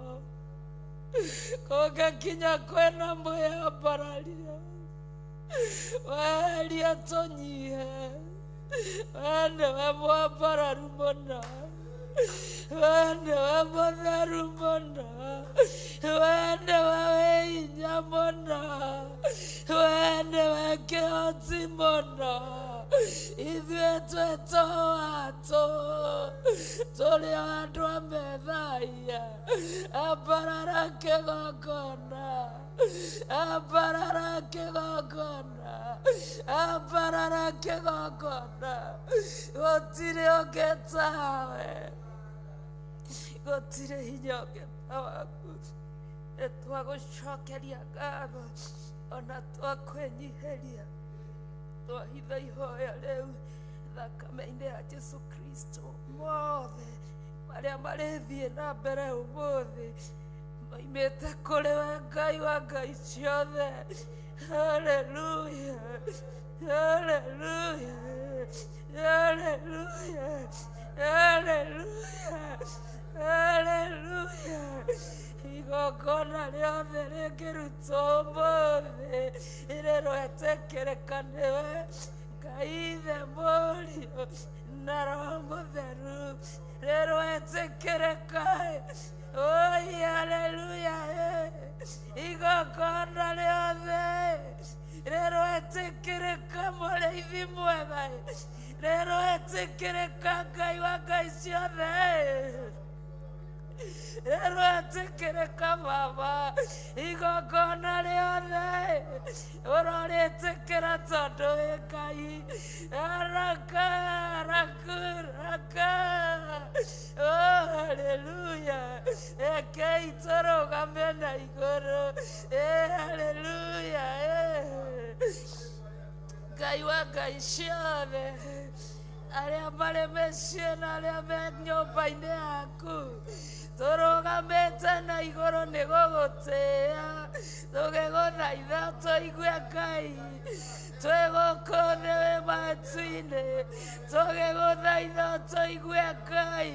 Kũngĩkinya kwĩna mwĩyambararia, weherie tũnyihe. We nĩwe mwambararu mũno, we nĩwe mũtheru mũno, we nĩwe wĩ hinya mũno, we nĩwe kĩhoti mũno. Ithuĩ twĩtũatũ tũrĩ o andũ a methaia. Ambarara kĩgongona, ambarara kĩgongona, ambarara kĩgongona. Gũtirĩ ũngĩ tawe, gũtirĩ hinya ũngĩ ta waku. Nĩ twagũcokeria ngatho ona twakwĩnyihĩria. Twahitha ihoya rĩu thakame-inĩ ya Jesu Kristo. Mothe marĩa marĩthiĩ na mbere ũmũthĩ moimĩte kũrĩ we Ngai wa Ngai ciothe. Haleluya, haleluya, haleluya, haleluya, haleluya. Igongona rĩothe rĩngĩrutwo ũmũthĩ rĩroetĩkĩrĩka nĩwe Ngai Ithe, Mũriũ na Roho Mũtheru, rĩroetĩkĩrĩka. Oi, haleluya. Igongona rĩothe rĩroetĩkĩrĩka, mũrĩithi mwega, rĩroetĩkĩrĩka, Ngai wa Ngai ciothe, rĩroetĩkĩrĩka Baba. Igongona rĩothe ũrorĩtĩkĩra tondũ wĩ Ngai. Araka, araku, raka. Oh, haleluya. Rekei tũrũgame na igũrũ. Haleluya. Ngai wa Ngai ciothe, Arĩa marĩ mĩciĩ na arĩa me nyũmba-inĩ yaku tũrũgamĩte na igũrũ nĩ gũgũtĩĩa tũgĩgũthaitha tũigue Ngai twĩ gũkũ thĩ wĩ matu-inĩ tũgĩgũthaitha tũigue Ngai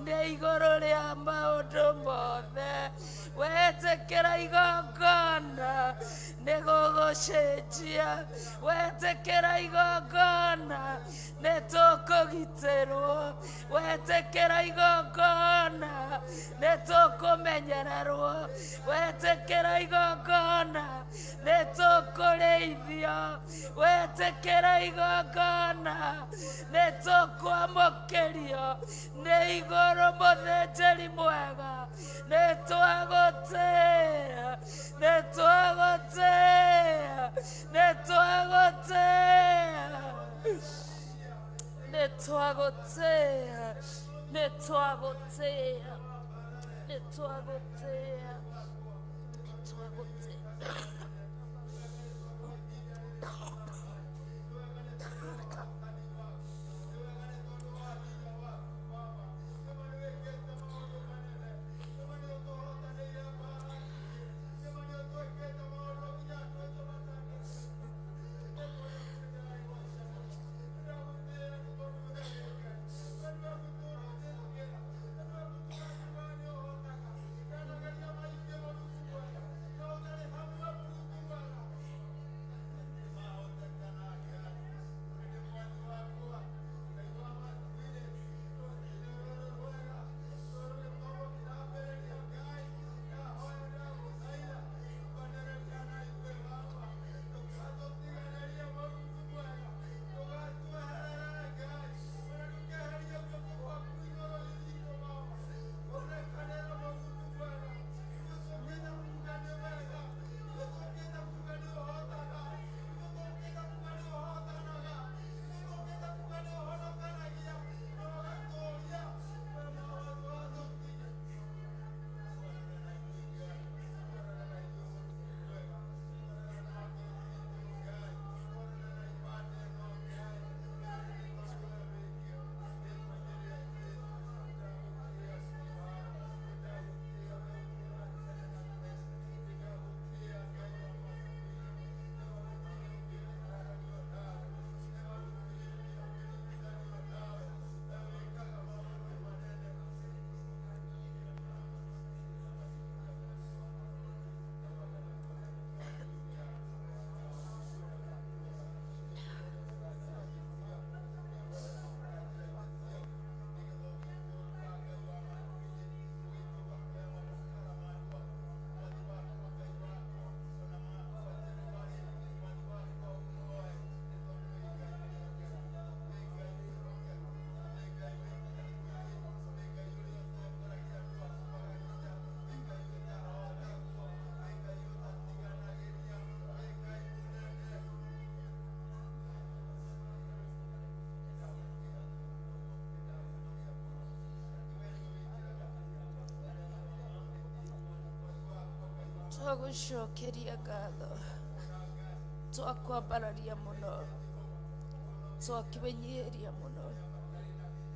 nĩ igũrũ rĩa maũndũ mothe wetĩkĩra igongona nĩ gũgũcenjia wetĩkĩra igongona nĩ tũkũgitĩrwo wetĩkĩra igongona nĩ tũkũmenyererwo wetĩkĩra igongona nĩ tũkũrĩithio wetĩkĩra igongona nĩ tũkwamũkĩrio nĩ igũrũ mũthĩnjĩri mwega nĩ twagũtĩĩa nĩ twagũtĩĩa nĩ twagũtĩĩa nĩ twagũtĩĩa nĩ twagũtĩĩa nĩ twagũtĩĩa nĩ twagũtĩĩa. Twagũcokeria ngatho twakwambararia mũno twakĩmenyihĩria mũno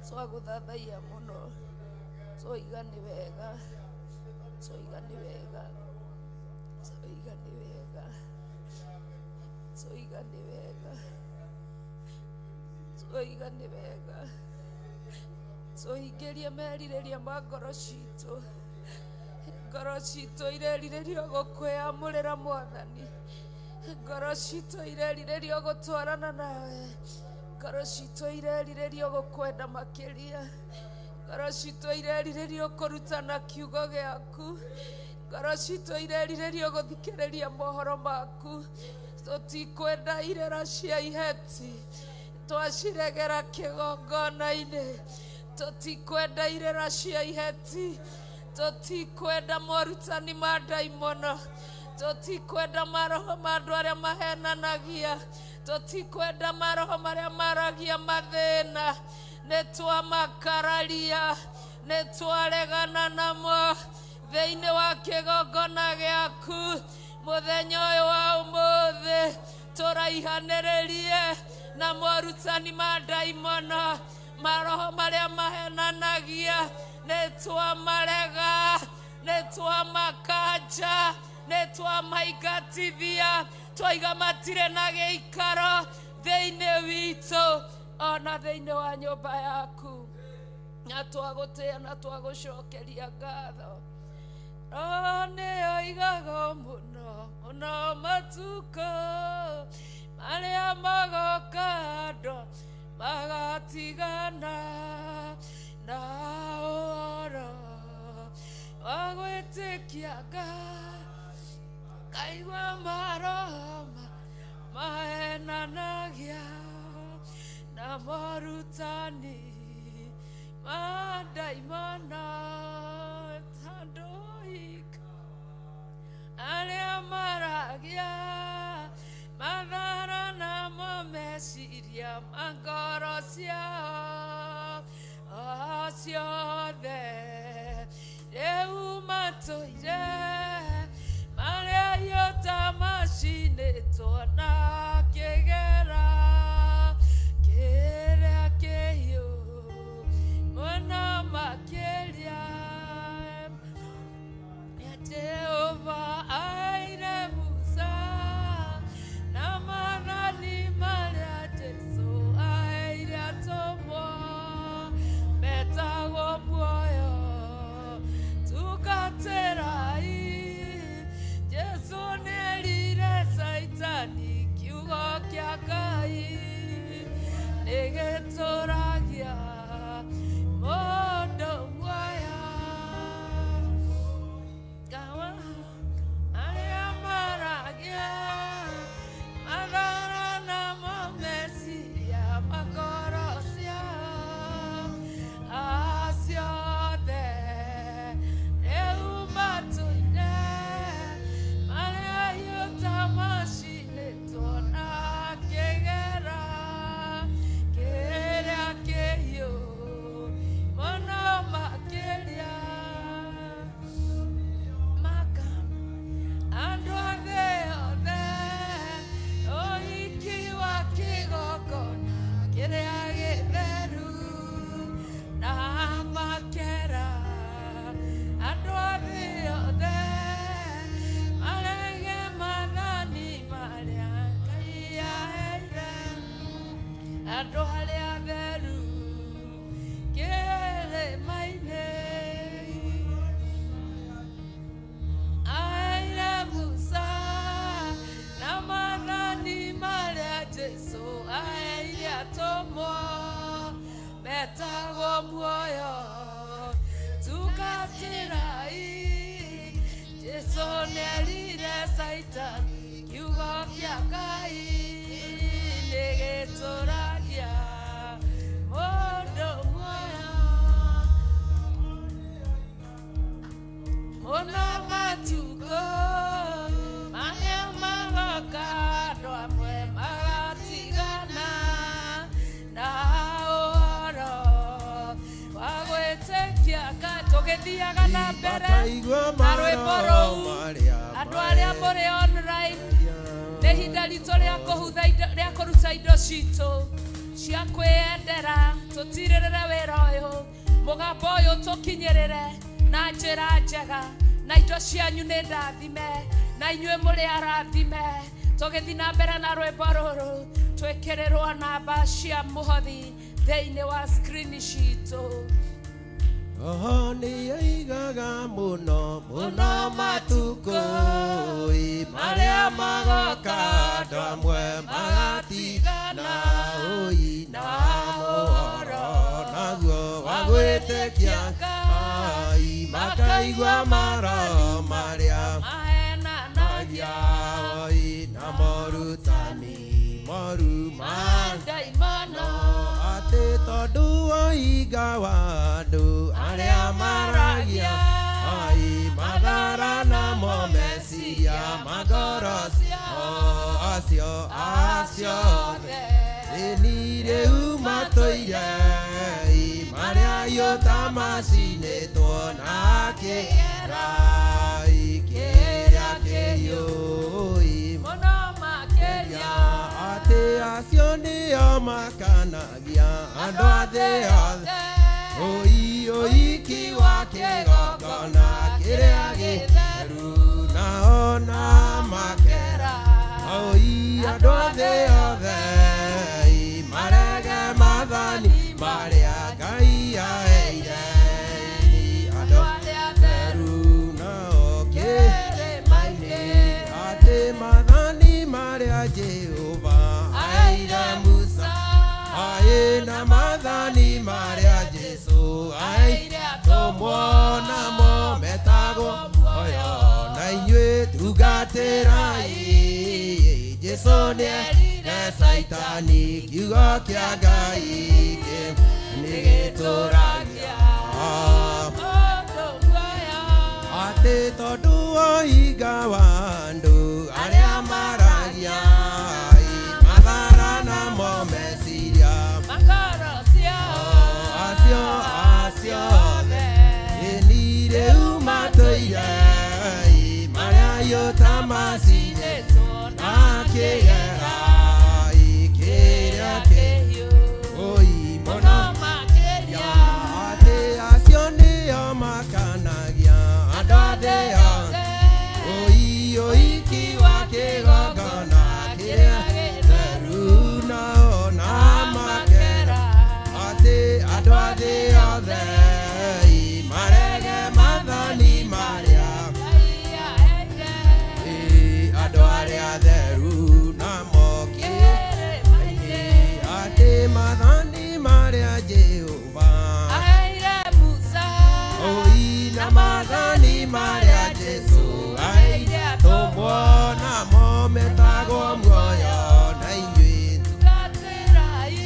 twagũthathaiya mũno twoiga nĩ wega twoiga nĩ wega twoiga nĩ wega twoiga nĩ wega twoiga nĩ wega tũhingĩrie merirĩria ma ngoro citũ ngoro citũ irerirĩrio gũkwĩamũrĩra Mwathani ngoro citũ irerirĩrio gũtwarana nawe ngoro citũ irerirĩrio gũkwenda makĩria ngoro citũ irerirĩrio kũrutana kiugo gĩaku ngoro citũ irerirĩrio gũthikĩrĩria mohoro maku tũtikwenda irĩra cia iheti twaciregera kĩgongona-inĩ tũtikwenda irĩra cia iheti tũtikwenda morutani ma ndaimono tũtikwenda maroho ma andũ arĩa mahenanagia tũtikwenda maroho marĩa maragia mathĩna nĩ twamakararia nĩ twaregana namo thĩinĩ wa kĩgongona gĩaku mũthenya ũyũ wa ũmũthĩ tũraihanĩrĩrie na morutani ma ndaimono maroho maria mahenanagia nĩ twamarega nĩ twamakanja nĩ twamaingatithia twaiga matirĩ na gĩikaro thĩinĩ witũ ona thĩinĩ wa nyũmba yaku na twagũtĩa na twagũcokeria ngatho. Roho nĩoigaga mũno mũno matukũ marĩa magoka andũ magatigana na ũhoro wa gwĩtĩkia Ngai kaigua maroho mahenanagia na morutani ma ndaimono tandoika arĩa maragia mathara namo meciria ma ngoro ciao ciothe rĩu matũire marĩa iota macinĩtwo na kĩgera kĩrĩa kĩhiũ mũno makĩria Jehova aire Musa na maathani marĩa Jesũ aheire atũmwo metagwo muoyo tungatĩrai. Jesũ nĩerire Caitani kiugo kĩa Ngai nĩgĩtũragia mũndũ muoyo. Gawa arĩa maragia mathara namo meciria ma ngoro ciao aciothe rĩu matũire marĩa iũta macinĩtwo na kĩgera kĩrĩa kĩhiũ mũno makĩria andũ othe othe ũhiki wa kĩgongona kĩrĩa gĩtheru na makera andũ othe othe marege maathani marĩa Ngai aheire andũ arĩa atheru kĩrĩma-inĩ. Aheire Musa na maathani marĩa Jesũ aheire atũmwo metagwo muoyo tungatĩrai. Jesũ nĩerire Caitani kiugo kĩa Ngai nĩgĩtũragia mũndũ muoyo mũno matukũ marĩa magoka andũ amwe magatigana na ũhoro wa gwĩtĩkia Ngai. Tũgĩthiaga na mbere na rwĩmbo rũu andũ arĩa mũrĩ online nĩ ihinda ritũ rĩa kũhutha rĩa kũruta indo citũ cia kwĩyendera tũtirĩrĩre wĩra ũyũ mũgambo ũyũ tũkinyĩrĩre na njĩra njega na indo cianyu nĩ ndathime na inyuĩ mũrĩ arathime. Tũgĩthiĩ na mbere na rwĩmbo rũrũ twĩkĩrĩrwo namba cia mũhothi thĩinĩ wa screen citũ. Roho nĩoigaga mũno mũno matukũ marĩa magoka andũ amwe magatigana ũi na ũhoro naguo wa gwĩtĩkia Ngai makaigua maroho marĩa mahenanagia oi na morutani moru ma ndaimono atĩ tondũ woiga wa andũ arĩa maragia ai mathara namo meciria ma ngoro acio acio ĩni rĩu matũire marĩa iũta macinĩtwo na kĩgera kĩrĩa kĩhiũ mũno makĩria atĩ acio nĩo nĩo makanagia andũ a thĩ yothe oi ũiki wa kĩgongona kĩrĩa gĩtheru nao na makera oi andũ a thĩ yothe marege maathani marĩa Ngai aheire andũ arĩa atheru nao kĩrĩma-inĩ atĩ maathani marĩa Jehova aheire Musa aĩ na maathani marĩa Jesũ aheire atũmwo namo metagwo muoyo na inyuĩ tungatĩrai Jesũ nĩerire Caitani kiugo kĩa Ngai nĩgĩtũragia atĩ tondũ ũhinga wa andũ arĩa maragia mathara namo meciria acio acio othe ĩni rĩu matũire marĩa yũta macinĩtwo na kĩgera kĩrĩa kĩhiũ oi mũno makĩria atĩ acio nĩo makanagia andũ a thĩ yothe oi ũiki wa kĩgongona kĩrĩa gĩtheru nao na makera atĩ andũ a thĩ yothe marege maathani marĩa andũ arĩa atheru namo kĩrĩma-inĩ atĩ maathani marĩa Jehova aheire Musa oi na maathani marĩa Jesũ aheire atũmwo namo metagwo muoyo na inyuĩ tungatĩrai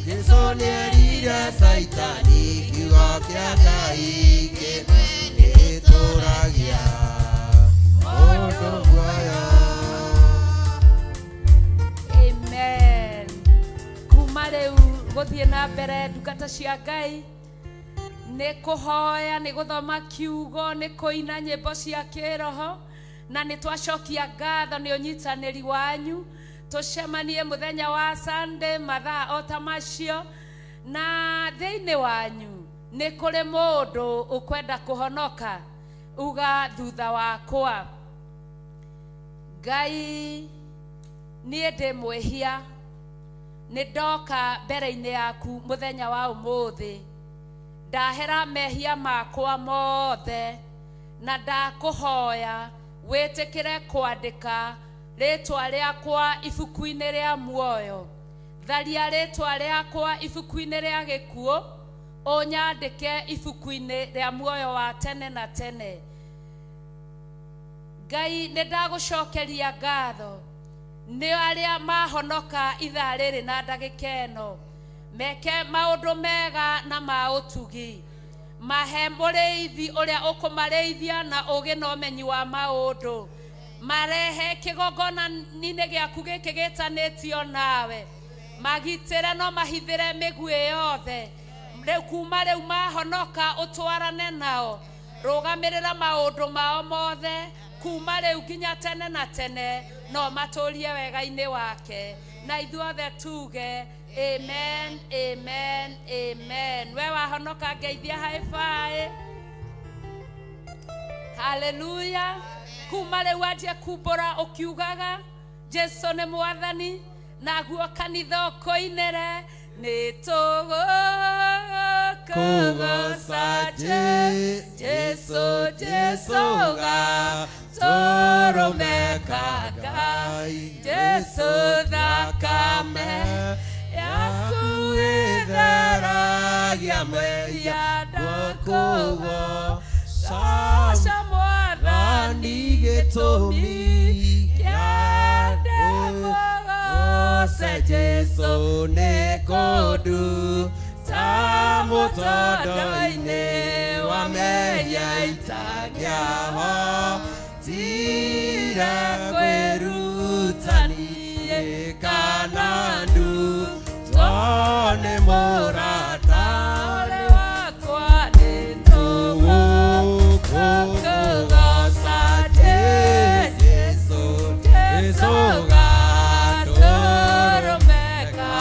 Jesũ nĩerire Caitani kiugo kĩa Ngai nĩgĩtũragia mũndũ muoyo. Amen. Kuma rĩu gũthiĩ na mbere ndungata cia Ngai nĩ kũhoya nĩ gũthoma kiugo nĩ kũina nyĩmbo cia kĩroho na nĩ twacokia ngatho nĩ ũnyitanĩri wanyu tũcemanie mũthenya wa Sunday mathaa o ta macio na thĩinĩ wanyu nĩ kũrĩ mũndũ ũkwenda kũhonoka uga thutha wakwa Ngai niĩ ndĩ mwĩhia nĩ ndoka mbere-inĩ yaku mũthenya wa ũmũthĩ ndahera mehia makwa mothe na ndakũhoya wĩtĩkĩre kwandĩka rĩtwa rĩakwa ibuku-inĩ rĩa muoyo tharia rĩtwa rĩakwa ibuku-inĩ rĩa gĩkuũ ũnyandĩke ibuku-inĩ rĩa muoyo wa tene na tene Ngai nĩ ndagũcokeria ngatho nĩ arĩa mahonoka ithaa rĩrĩ na ndagĩka ĩno meke maũndũ mega na ma ũtugi mahe mũrĩithi ũrĩa ũkũmarĩithia na ũgĩ na ũmenyi wa maũndũ marehe kĩgongona-inĩ gĩaku gĩkĩ gĩtanĩtio nawe magitĩre no mahithĩre mĩguĩ yothe rĩu kuma rĩu mahonoka ũtwarane nao rũgamĩrĩra maũndũ mao mothe kuma rĩu nginya tene na tene no matũrie wega-inĩ wake na ithuothe tuge amen amen amen. We wahonoka ngeithia high five. Haleluya. Kuma rĩu wanjie kumbũra ũkiugaga Jesũ nĩ mwathani naguo kanitha ũkũinĩre nĩ tũgũkũgoca Jesũ Jesũ gatũrũme ka Ngai Jesũ thakame yaku ĩtheragia mehia ndakũgoca mwathani gĩtũmi kĩa ndĩmũgoce Jesũ nĩ kũnduta mũtondo-inĩ wa mehia itangĩahotire kwĩruta niĩ kana ndutwo nĩ mũrata wakwa nĩ tũgũkũgoca Jesũ Jesũ gatũrũme ka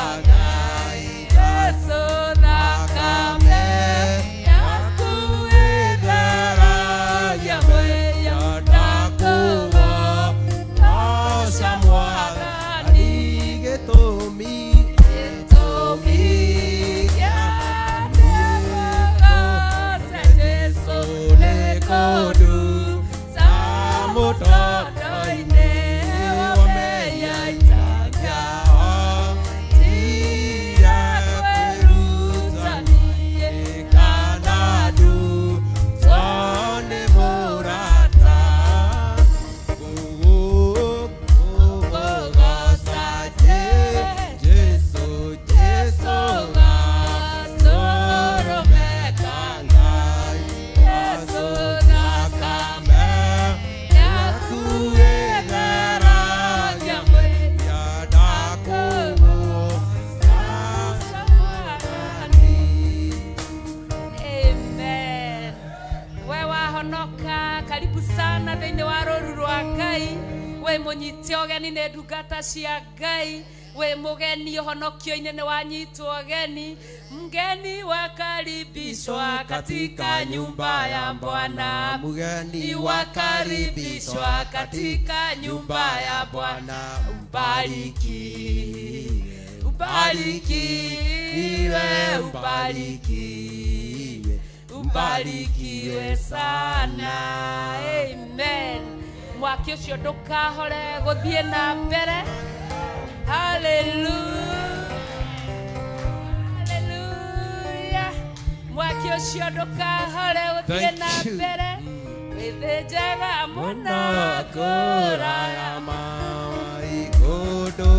Mũnyite ũgeni nĩ ndungata cia Ngai. We mugeni ũhonokio-inĩ nĩ wanyitwo ũgeni. Mgeni wakaribishwa katika nyumba ya Bwana. Mgeni wakaribishwa katika nyumba ya Bwana. Ubarikiwe, ubarikiwe, ubarikiwe, ubarikiwe sana. Amen. Mwaki ũcio ndũkahore gũthiĩ na mbere. Hallelujah. Hallelujah. Mwaki ũcio ndũkahore gũthiĩ na mbere. Wĩthĩ njega mũno kũraya mai kũndũ.